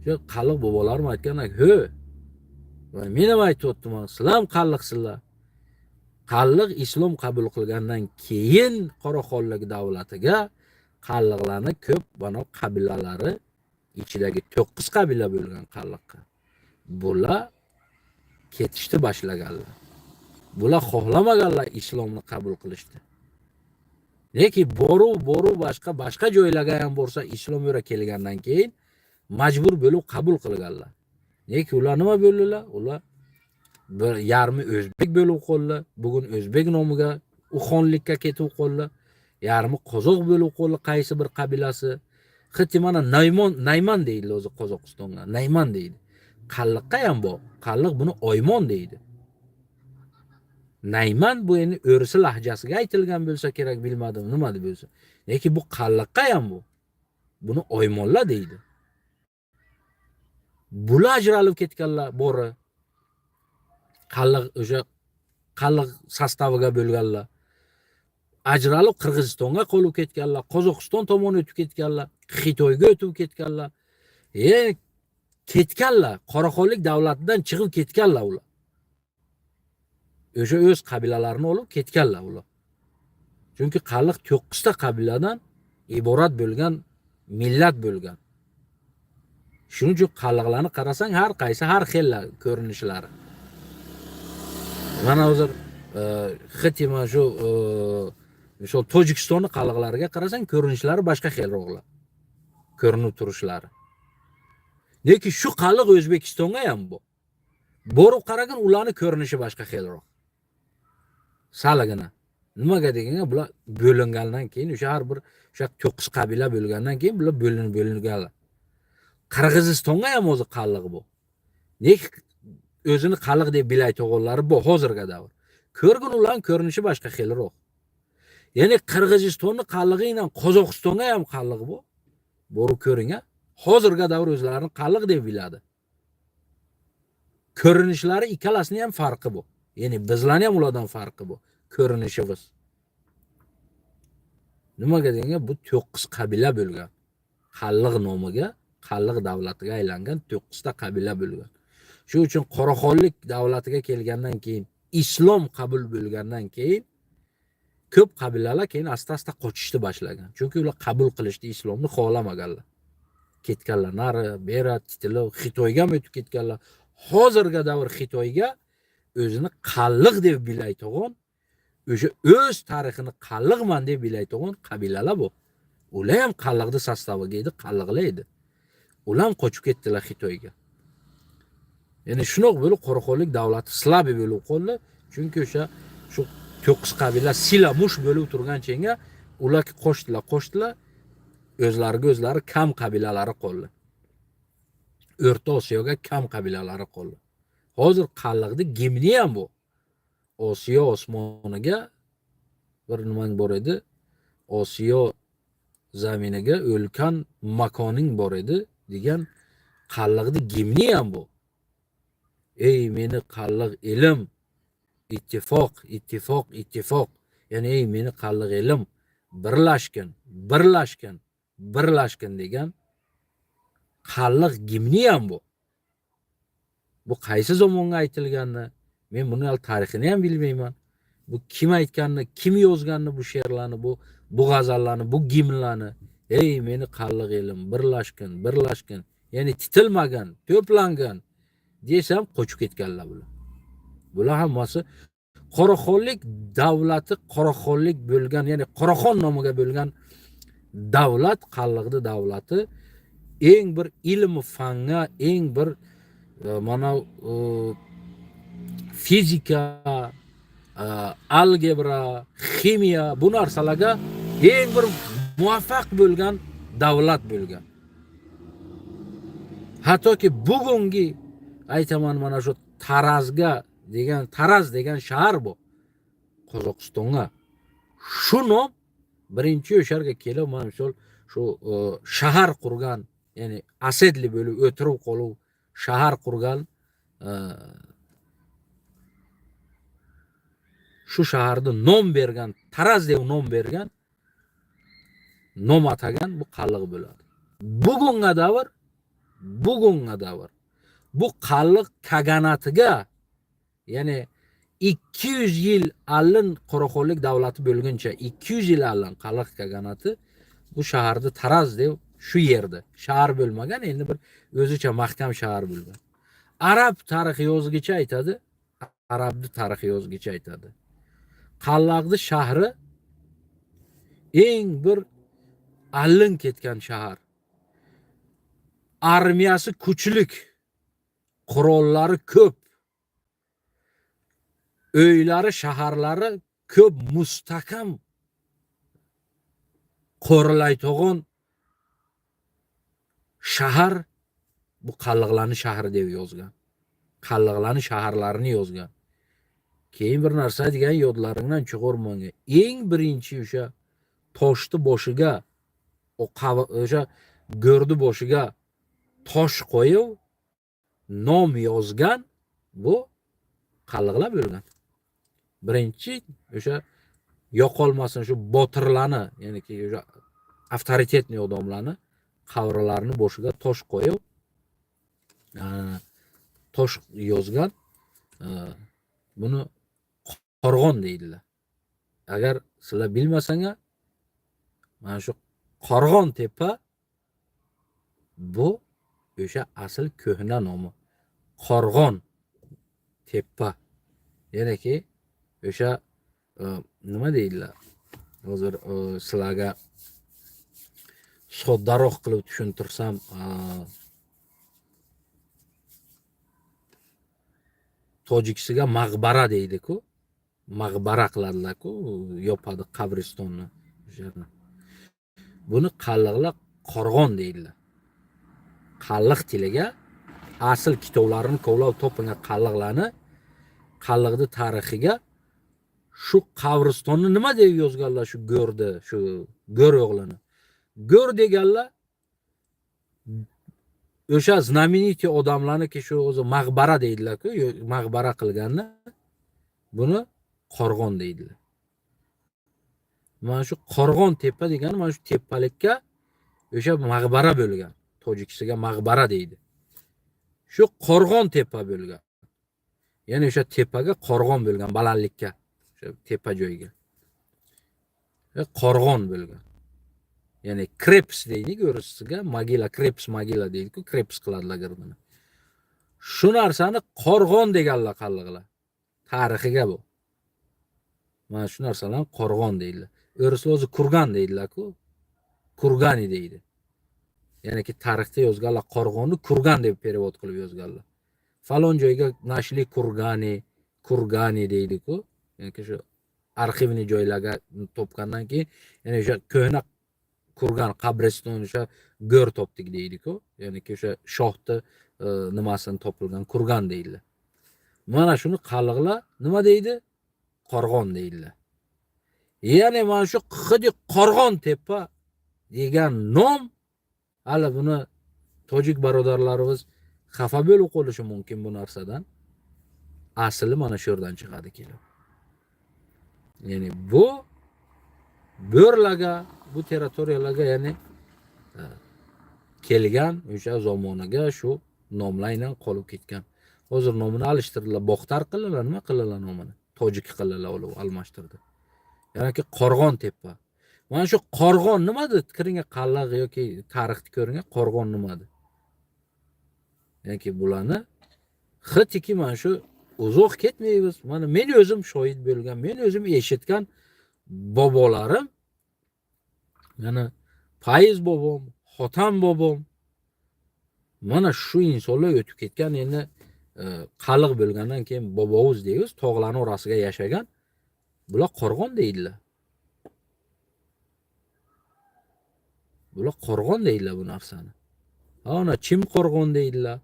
Shu qalliq bobolarim aytganlar, hö. Men ham aytyapman, sizlar ham qalliqsizlar. Qalliq islom qabul qilgandan keyin Qoraxonlik davlatiga qalliqlarni ko'p mana qabilalari ichidagi 9 qabila bo'lgan qalliqqa. Bular ketishni boshlaganlar. Bular xohlamaganlar islomni qabul qilishni. Lekin boruv boshqa joylarga ham borsa islom yo'ra kelgandan keyin majbur bo'lib qabul qilganlar. Lekin ular nima bo'ldilar? Ular Bir yarmi o'zbek bo'lib qoldi. Bugun o'zbek nomiga u xonlikka ketib qoldi. Yarmi qozoq bo'lib qoldi qaysi bir qabilasi. Xiti mana Naymon, Nayman deydi o'zi Qozog'istonga. Nayman deydi. Qalliqqa ham bor. Qalliq buni Oymon deydi. Nayman bu endi o'risi lahjasiga aytilgan bo'lsa kerak, bilmadim nima deb bo'lsa. Lekin bu qalliqqa ham bu. Buni Oymonlar deydi. Bular ajralib ketganlar bori. Qalliq o'sha qalliq состав iga bo'lganlar. Ajralib Qirg'izistonga qolib ketganlar, Qozog'iston tomon o'tib ketganlar, Xitoyga o'tib ketganlar. Ketganlar, Qoraxonlik davlatidan chiqib ketganlar ular. O'sha o'z qabilalarini olib ketganlar ular. Chunki qalliq 9 ta qabiladan iborat bo'lgan millat bo'lgan. Shuning uchun qalliqlarni qarasang har qaysi har xil ko'rinishlari. Mana hozir xiti mana shu misol Tojikistonni qalliqlariga qarasang ko'rinishlari boshqa xilroqlar. Ko'rinib turishlari. Lekin shu qalliq O'zbekistonga ham bu. Borib qaragin, ularni ko'rinishi boshqa xilroq. Salagina. Nimaga deganga bular bo'lingandan keyin o'sha har bir o'sha 9 qabila bo'lgandan keyin bular bo'linib bo'linganlar. Qirg'izistonga ham o'zi qalliq bu. Lekin o'zini qalliq deb bilayotganlari bu hozirgi davr. Ko'rgin, ularning ko'rinishi boshqa xilroq. Ya'ni Qirg'izistonni qallig'i bilan Qozog'istonga ham qalliq bu. Borib ko'ring a. Hozirgi davr o'zlarini qalliq deb biladi. Ko'rinishlari ikkalasini ham farqi bu. Ya'ni bizlarni ham ulardan farqi bu. Ko'rinishimiz. Nimaga deganga bu 9 qabila bo'lgan. Qalliq nomiga, qalliq davlatiga aylangan 9 ta qabila bo'lgan. Shuning uchun Qoraxonlik davlatiga kelgandan keyin, islom qabul bo'lgandan keyin ko'p qabilalar keyin asta-asta qochishni boshlagan. Chunki ular qabul qilishni islomni xohlamaganlar. Ketganlar nari, beri, titilib Xitoyga ham o'tib ketganlar. Hozirgi davr Xitoyga o'zini qalliq deb bilayotgan, o'sha o'z tarixini qalliqman deb bilayotgan qabilalar bu. Ular ham qalliqni состав iga edi, qalliqlar edi. Ular ham qochib ketdilar Xitoyga. Ya'ni shunoq bo'lib Qoraxonlik davlati слабый bo'lib qoldi. Chunki o'sha shu 9 qabila sila mush bo'lib turganchenga ular qo'shdilar, qo'shdilar, o'zlariga o'zlari kam qabilalari qoldi. O'rta Osiyoga kam qabilalari qoldi. Hozir qalliqni gimni ham bu. Osiyo osmoniga bir nimang bor edi. Osiyo zaminiga o'lkan makoning bor edi degan qalliqni gimni ham bu. Ey meni qalliq elim, ittifoq, ittifoq, ittifoq. Ya'ni ey meni qalliq elim, birlashgin, birlashgin, birlashgin degan qalliq gimni ham bu. Bu qaysi zamonga aytilganini, men buni hali tarixini ham bilmayman. Bu kim aytganini, kim yozganini bu she'rlarni, bu g'azallarni, bu gimnlarni. Ey meni qalliq elim, birlashgin, birlashgin. Ya'ni titilmagan, to'plangan desam qochib ketganlar bular. Bular hammasi Qoraxonlik davlati, Qoraxonlik bo'lgan, ya'ni Qoraxon nomiga bo'lgan davlat, qalliqni davlati eng bir ilm fanga, eng bir mana fizika, algebra, ximiya bu narsalarga eng bir muvaffaq bo'lgan davlat bo'lgan. Hattoki bugungi aytaman mana shu Tarazga degan, Taraz degan shahar bu. Qozog'istonga. Shu nom birinchi o'sha yerga kelib mana misol shu shahar qurgan, ya'ni оседлый bo'lib o'tirib qolib shahar qurgan, shu shaharni nom bergan, Taraz deb nom bergan, nom atagan bu qalliq bo'ladi. Bugungi davr, bugungi davr bu qalliq kaganatiga, ya'ni 200 yil allin Qoraxonlik davlati bo'lguncha 200 yil allin qalliq kaganati bu shaharni Taraz deb shu yerda shahar bo'lmagan, endi bir o'zicha mahkam shahar bo'lgan. Arab tarixi yozgichi aytadi, arabni tarixi yozgichi aytadi. Qallaqni shahri eng bir allin ketgan shahar. Armiyasi kuchlik, qurollari ko'p. Uylari, shaharlari ko'p mustahkam qo'rilaydigan shahar bu qalliqlarni shahri deb yozgan. Qalliqlarni shaharlarini yozgan. Keyin bir narsa degan yodlaringdan chiqarmanglar. Eng birinchi o'sha toshni boshiga, o'sha go'rdi boshiga tosh qo'yib nom yozgan bu qalliqlar bo'lgan. Birinchi o'sha yo'qolmasin shu botirlarni, ya'niki o'sha avtoritetli odamlarni qabrlarini boshiga tosh qo'yib tosh yozgan. Buni qorg'on deydilar. Agar sizlar bilmasanglar, mana shu Qorg'on tepa bu o'sha asl ko'hna nomi. Qorg'on tepa. Ya'niki o'sha nima deydilar? Hozir sizlarga soddaroq qilib tushuntirsam, tojiksiga maqbara deydi-ku. Maqbara qiladilar-ku, yopadi qabristonni o'sha yerni. Buni qalliqlar qorg'on deydilar. Qalliq tiliga asl kitoblarini kovlab topingan qalliqlarni, qalliqni tarixiga shu qabristonni nima deb yozganlar shu go'rni, shu go'r o'g'lini. Go'r deganlar o'sha знаменитый odamlarniki shu o'zi maqbara deydilar-ku, maqbara qilganni buni qorg'on deydilar. Mana shu Qorg'on tepa degani mana shu tepalikka o'sha maqbara bo'lgan. Tojiksiga maqbara deydi. Shu Qorg'on tepa bo'lgan. Ya'ni o'sha tepaga qorg'on bo'lgan, balandlikka, o'sha tepa joyga. Qorg'on bo'lgan. Ya'ni kreps deydi o'risiga, magila, kreps magila deydi-ku, kreps qiladilar girdini. Shu narsani qorg'on deganlar qalliqlar. Tarixiga bu. Mana shu narsalarni qorg'on deydilar. O'rislar o'zi kurgan deydilar-ku. Kurgani deydi. Ya'niki tarixda yozganlar qorg'onni kurgan deb perevod qilib yozganlar. Falon joyga nashli kurgani, kurgani deydi-ku. Ya'niki shu arxivni joylarga topgandan keyin, ya'ni o'sha ko'hna kurgan qabriston o'sha go'r topdik deydi-ku. Ya'niki o'sha shohni nimasini topilgan kurgan deydilar. Mana shuni qalliqlar nima deydi? Qorg'on deydilar. Ya'ni mana shu xuddi Qorg'on tepa degan nom hali buni tojik birodarlarimiz xafa bo'lib qolishi mumkin bu narsadan. Asli mana shu yerdan chiqadi kelib. Ya'ni bu bo'rlarga, bu territoriyalarga ya'ni kelgan o'sha zamonaga shu nomlardan qolib ketgan. Hozir nomini alishtirdilar, Boxtar qildilar, nima qildilar nomini? Tojik qildilar, ular almashtirdi. Ya'niki Qorg'on tepa. Mana shu qorg'on nimadi? Kiringga qalliq yoki tarixni ko'ringga qorg'on nimadi? Ya'niki bularni xitiki mana shu uzoq ketmaymiz. Mana men o'zim shohid bo'lgan, men o'zim eshitgan bobolarim, yana Faiz bobom, Xotam bobom, mana shu insonlar o'tib ketgan. Endi qalliq bo'lgandan keyin bobovuz deymiz, tog'larning orasiga yashagan. Bular qorg'on deydilar. Bular qorg'on deydilar bu narsani. Ana chim qorg'on deydilar.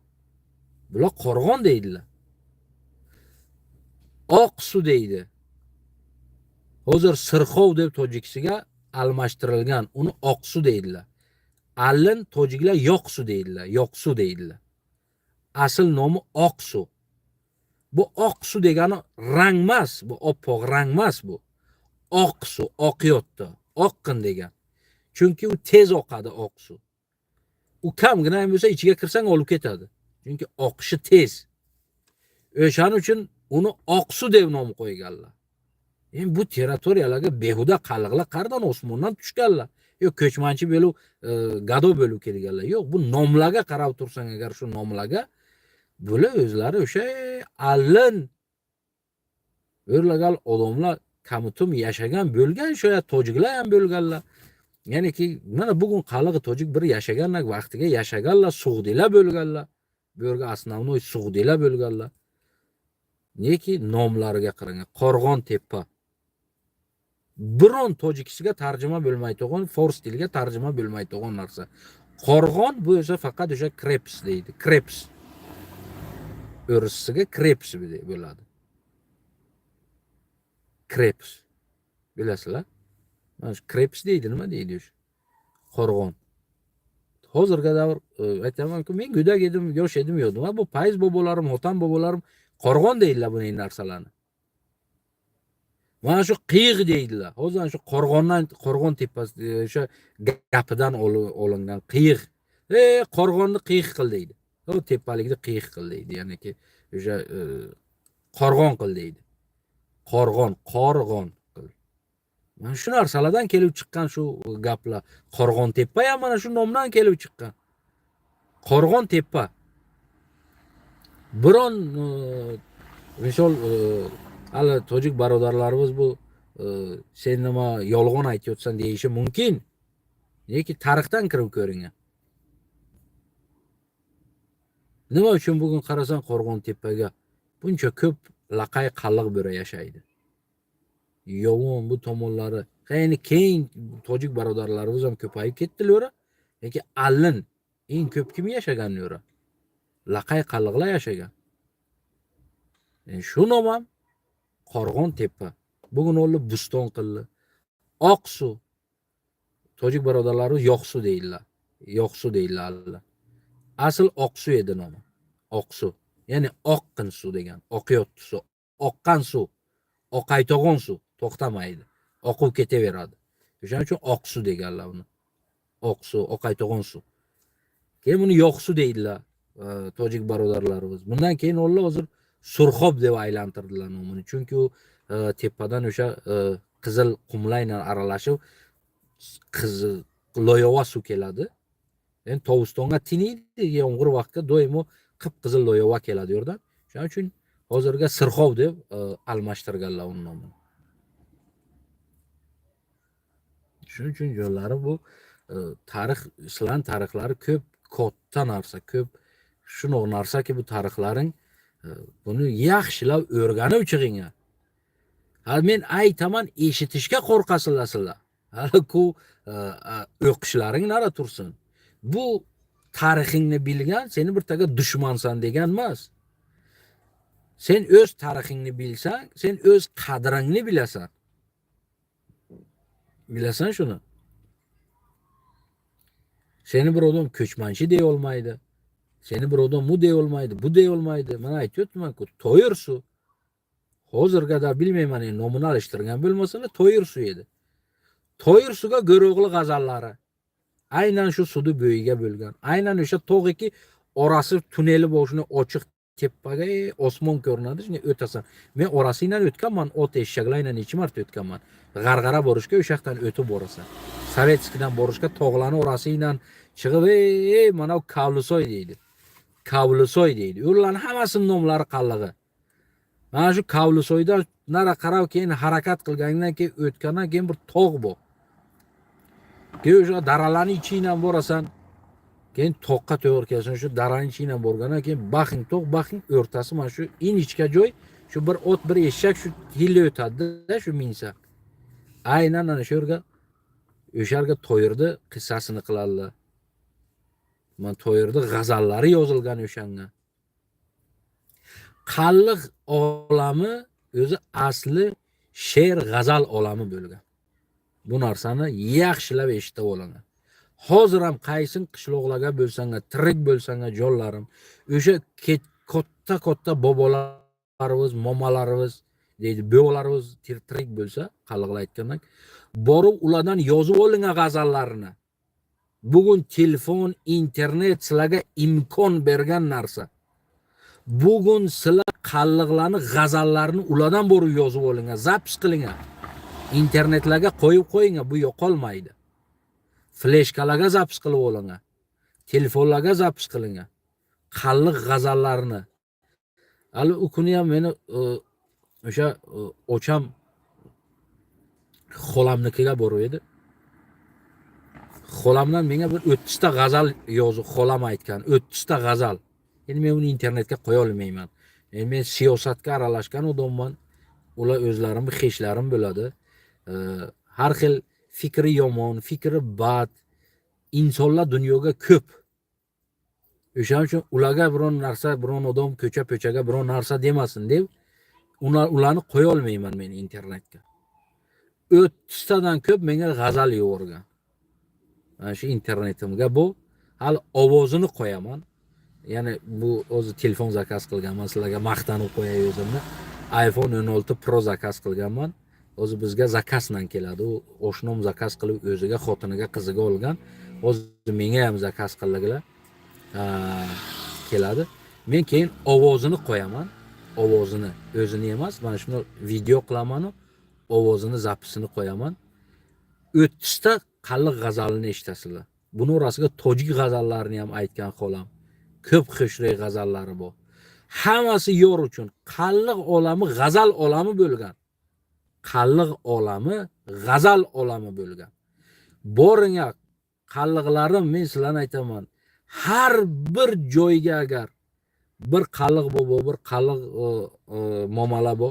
Bular qorg'on deydilar. Oq suv deydi. Hozir Sirxov deb tojiksiga almashtirilgan, uni oq suv deydilar. Allin tojiklar yo'q suv deydilar, yo'q suv deydilar. Asl nomi oq suv. Bu oq suv degani rang emas, bu oppoq rang emas bu. Oq suv, oqyotdi, oqqin degan. Chunki u tez oqadi oq suv. U kamgina ham bo'lsa ichiga kirsang olib ketadi. Chunki oqishi tez. O'shaning uchun uni oq suv deb nom qo'yganlar. Endi bu territoriyalarga behuda qalliqlar qardan osmondan tushganlar. Yo'q, ko'chmanchi bo'lib, gado bo'lib kelganlar. Yo'q, bu nomlarga qarab tursang agar shu nomlarga bular o'zlari o'sha allin o'rlagan odamlar kamutum yashagan bo'lgan, shu tojiklar ham bo'lganlar. Ya'niki mana bugun qallig'i tojik bir yashaganlar vaqtiga yashaganlar, sug'diylar bo'lganlar. Bu yerga основной sug'diylar bo'lganlar. Neki nomlariga qarang. Qo'rg'on tepa. Biron tojikisiga tarjima bo'lmaydigan, fors tiliga tarjima bo'lmaydigan narsa. Qo'rg'on bu esa faqat o'sha kreps deydi. Kreps. O'risiga kreps bo'ladi. Kreps. Bilasizlar? Mana shu kreps deydi, nima deydi o'sha? Qo'rg'on. Hozirgi davr aytamanku, men go'dak edim, yosh edim, yo'q. Bu payz bobolarim, otam bobolarim qo'rg'on deydilar bunday narsalarni. Mana shu qiyiq deydilar. Hozir ana shu qo'rg'ondan, qo'rg'on tepasi o'sha gapidan olingan qiyiq. Qo'rg'onni qiyiq qil deydi. U tepalikni qiyiq qil deydi. Ya'niki o'sha qo'rg'on qil deydi. Qo'rg'on, qo'rg'on qil. Mana shu narsalardan kelib chiqqan shu gaplar. Qo'rg'on tepa ham mana shu nomdan kelib chiqqan. Qo'rg'on tepa. Biron misol hali tojik birodarlarimiz bu sen nima yolg'on aytyapsan deyishi mumkin. Lekin tarixdan kirib ko'ring. Nima uchun bugun qarasan Qo'rg'on tepaga buncha ko'p laqay qalliq bo'ra yashaydi. Yovon bu tomonlari, ya'ni keyin tojik birodarlarimiz ham ko'payib ketdilar, lekin allin eng ko'p kim yashagan yo'ra? Laqay qalliqlar yashagan. Shu nom ham Qo'rg'on tepa. Bugun o'lib Buston qildi. Oqsuv. Tojik birodarlarimiz Yoqsuv deydilar. Yoqsuv deydilar. Asl Oqsuv edi nomi. Oqsuv. Ya'ni oqqin suv degan, oqyotdi suv, oqqan suv, oqaytog'on suv, to'xtamaydi. Oqib ketaveradi. O'shaning uchun Oqsuv deganlar uni. Oqsuv, oqaytog'on suv. Keyin buni Yoqsuv deydilar tojik birodarlarimiz. Bundan keyin ular hozir Surxob deb aylantirdilar nomini. Chunki u tepadan o'sha qizil qumlar aralashib qizil loyova suv keladi. Endi Tovustonga tiniydi, yomg'ir vaqtida doimo qip-qizil loyova keladi u yerdan. Shuning uchun hozirga Sirxob deb almashtirganlar uni nomini. Shuning uchun yo'llari bu tarix, islom tarixlari ko'p katta narsa, ko'p shunaqa narsaki bu tarixlaring buni yaxshilab o'rganib chiqing. Ha, men aytaman, eshitishga qo'rqasizlar sizlar. Hali ku o'qishlaring nara tursin. Bu tarixingni bilgan seni bir taga dushmansan degan emas. Sen o'z tarixingni bilsang, sen o'z qadringni bilasan. Bilasan shuni. Seni bir odam ko'chmanchi deya olmaydi. Seni bir odam bu deya olmaydi, bu deya olmaydi. Mana aytyapman-ku, Toyir suv. Hozirga da bilmayman, endi nomini alishtirgan bo'lmasa, Toyir suv edi. Toyir suvga Go'ro'g'li g'azallari. Aynan shu suvni bo'yiga bo'lgan. Aynan o'sha tog'iki orasi tuneli boshini ochiq tepaga osmon ko'rinadi, shunday o'tasan. Men orasidan o'tganman, ot eshaklar necha marta o'tganman. G'arg'ara borishga o'sha yoqdan o'tib borasan. Sovetskidan borishga tog'larning orasidan chiqib, ey, mana bu Kavlisoy deydi. Kavlisoy deydi. Ularning hammasining nomlari qallig'i. Mana shu Kavlisoydan nara qarab keyin harakat qilgandan keyin o'tgandan keyin bir tog' bor. Keyin o'sha daralarning ichidan borasan. Keyin toqqa to'g'ri kelasan, shu daraning ichidan borgandan keyin baxing tog', baxing o'rtasi mana shu ingichka joy, shu bir ot, bir eshak shu hilla o'tadi-da shu minsa. Aynan ana shu yerga o'sha yerga Toyirni qissasini qiladilar. Mana Toyirni g'azallari yozilgan o'shanga. Qalliq olami o'zi asli she'r g'azal olami bo'lgan. Bu narsani yaxshilab eshitib olaman. Hozir ham qaysin qishloqlarga bo'lsang, tirik bo'lsang, jonlarim, o'sha katta-katta bobolarimiz, momalarimiz deydi, bobolarimiz tirik bo'lsa, qalliqlar aytgandan, borib ulardan yozib oling g'azallarini. Bugun telefon, internet sizlarga imkon bergan narsa. Bugun sizlar qalliqlarni, g'azallarini ulardan borib yozib oling, zapis qiling. Internetlarga qo'yib qo'ying, bu yo'qolmaydi. Fleshkalarga zapis qilib oling. Telefonlarga zapis qiling. Qalliq g'azallarini. Hali u kuni ham meni o'sha ocham xolamnikiga borib edi. Xolamdan menga bir 30 ta g'azal yozib xolam aytgan, 30 ta g'azal. Endi men uni internetga qo'ya olmayman. Men siyosatga aralashgan odamman. Ular o'zlarimni xeshlarim bo'ladi. Har xil fikri yomon, fikri bad insonlar dunyoga ko'p. O'shaning uchun ularga biron narsa, biron odam ko'cha-po'chaga biron narsa demasin deb ularni qo'ya olmayman men internetga. 30 tadan ko'p menga g'azal yuborgan. Mana shu internetimga bu hali ovozini qo'yaman. Ya'ni bu o'zi telefon zakaz qilganman, sizlarga maqtanib qo'yay o'zimni. iPhone 16 Pro zakaz qilganman. O'zi bizga zakazdan keladi. U oshnom zakaz qilib o'ziga, xotiniga, qiziga olgan. O'zi menga ham zakaz qildilar. Keladi. Men keyin ovozini qo'yaman. Ovozini, o'zini emas, mana shuni video qilaman, ovozini, zapisini qo'yaman. 30 ta qalliq g'azalini eshitasizlar. Buni orasiga tojik g'azallarini ham aytgan xolam. Ko'p xushro'y g'azallari bor. Hammasi yor uchun. Qalliq olami g'azal olami bo'lgan. Qalliq olami g'azal olami bo'lgan. Boring'a qalliqlarim, men sizlarni aytaman. Har bir joyga agar bir qalliq bobo, bir qalliq momala bo,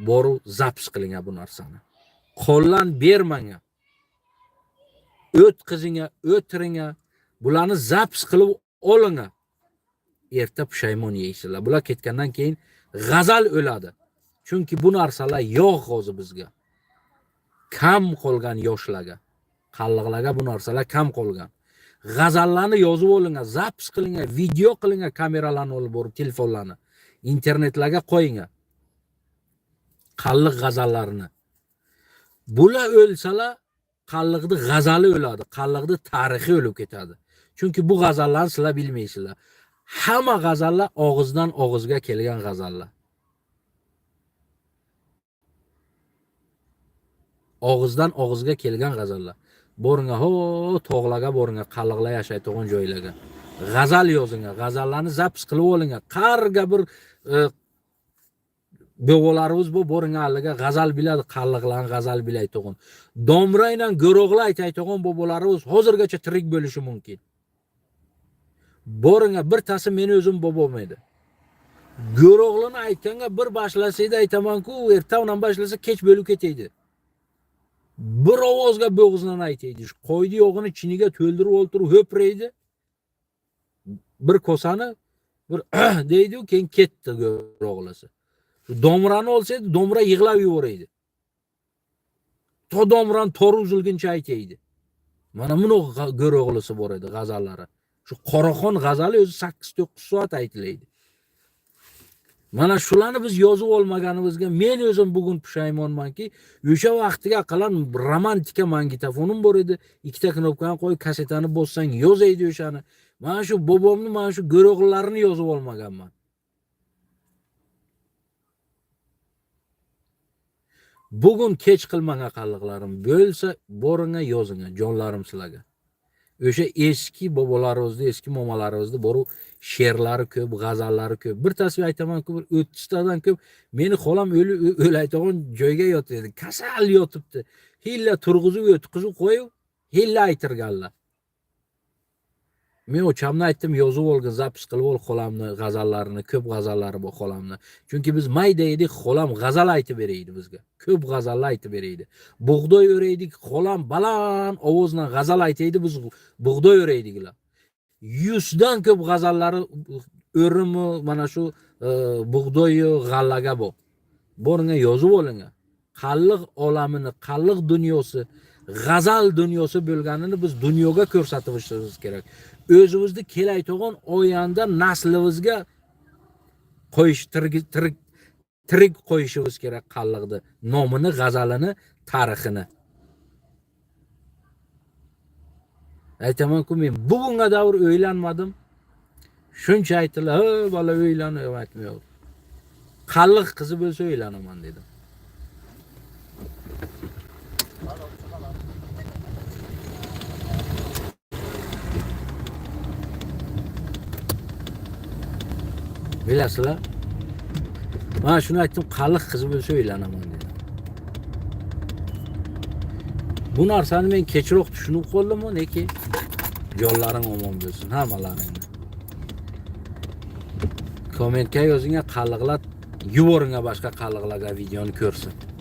borib zapis qiling bu narsani. Qo'ldan bermang. O'tqizinga, o'tiringa, bularni zapis qilib olinga. Erta pushaymon yeysizlar. Bular ketgandan keyin g'azal o'ladi. Chunki bu narsalar yo'q hozir bizga. Kam qolgan yoshlarga, qalliqlarga bu narsalar kam qolgan. G'azallarni yozib olinga, zapis qilinga, video qilinga, kameralarni olib borib, telefonlarni internetlarga qo'yinga. Qalliq g'azallarini. Bular o'lsalar qalliqni g'azali o'ladi, qalliqni tarixi o'lib ketadi. Chunki bu g'azallarni sizlar bilmaysizlar. Hamma g'azallar og'izdan og'izga kelgan g'azallar. Og'izdan og'izga kelgan g'azallar. Boring'a, ho, tog'larga boring'a, qalliqlar yashaydigan joylarga. G'azal yozinga, g'azallarni zapis qilib olinga. Qarga bir bobolarimiz bu boring'a alliga g'azal biladi, qalliqlarni g'azal bilaydigan. Domra bilan Go'ro'g'li aytaydigan bobolarimiz hozirgacha tirik bo'lishi mumkin. Boring'a bir tasi meni o'zim bobom edi. Go'ro'g'lini aytganga bir boshlasaydi aytaman-ku, erta bilan boshlasa kech bo'lib ketaydi. Bir ovozga bo'g'izdan aytaydi. Shu qo'ydi yo'g'ini chiniga to'ldirib o'ltirib ho'praydi. Bir kosani bir deydi-yu, keyin ketdi Go'ro'g'lisi. Shu domrani olsaydi, domra yig'lab yuboraydi. To domrani tori uzilguncha aytaydi. Mana buni Go'ro'g'lisi bor edi g'azallari. Shu Qoraxon g'azali o'zi 8-9 soat aytilaydi. Mana shularni biz yozib olmaganimizga men o'zim bugun pushaymonmanki, o'sha vaqtiga aqallan romantika magnitofonim bor edi. Ikkita knopkani qo'yib kasetani bossang yozaydi o'shani. Mana shu bobomni, mana shu Go'ro'g'lilarini yozib olmaganman. Bugun kech qilmang aqalliqlarim, bo'lsa boring'a yozinga, jonlarim sizlarga. O'sha eski bobolarimizni, eski momalarimizni borib she'rlari ko'p, g'azallari ko'p. Bir tasvir aytaman-ku, bir 30 tadan ko'p. Meni xolam o'laydigan joyga yotdi, kasal yotibdi. Hilla turg'izib o'tqizib qo'yib, hilla aytirganlar. Men o'chamni aytdim, yozib olgin, zapis qilib ol xolamni g'azallarini, ko'p g'azallari bor xolamni. Chunki biz mayda edik, xolam g'azal aytib beraydi bizga. Ko'p g'azallar aytib beraydi. Bug'doy o'raydik, xolam baland ovozdan g'azal aytaydi, biz bug'doy o'raydiklar. 100 dan ko'p g'azallari o'rimi mana shu bug'doyi g'allaga bor. Boring'a yozib olinga. Qalliq olamini, qalliq dunyosi, g'azal dunyosi bo'lganini biz dunyoga ko'rsatishimiz kerak. O'zimizni kelayotgan oyanda naslimizga qo'yish, tirik qo'yishimiz kerak qalliqni, nomini, g'azalini, tarixini. Aytaman-ku, men bugunga davr o'ylanmadim. Shuncha aytdilar, "Ha, bola uylan", aytdim, yo'q. Qalliq qizi bo'lsa uylanaman dedim. Bilasizlar? Mana shuni aytdim, qalliq qizi bo'lsa uylanaman dedim. Bu narsani men kechroq tushunib qoldim, lekin jonlaring omon bo'lsin hammalaringni. Kommentga yozinglar, qalliqlar, yuboringlar boshqa qalliqlarga, videoni ko'rsin.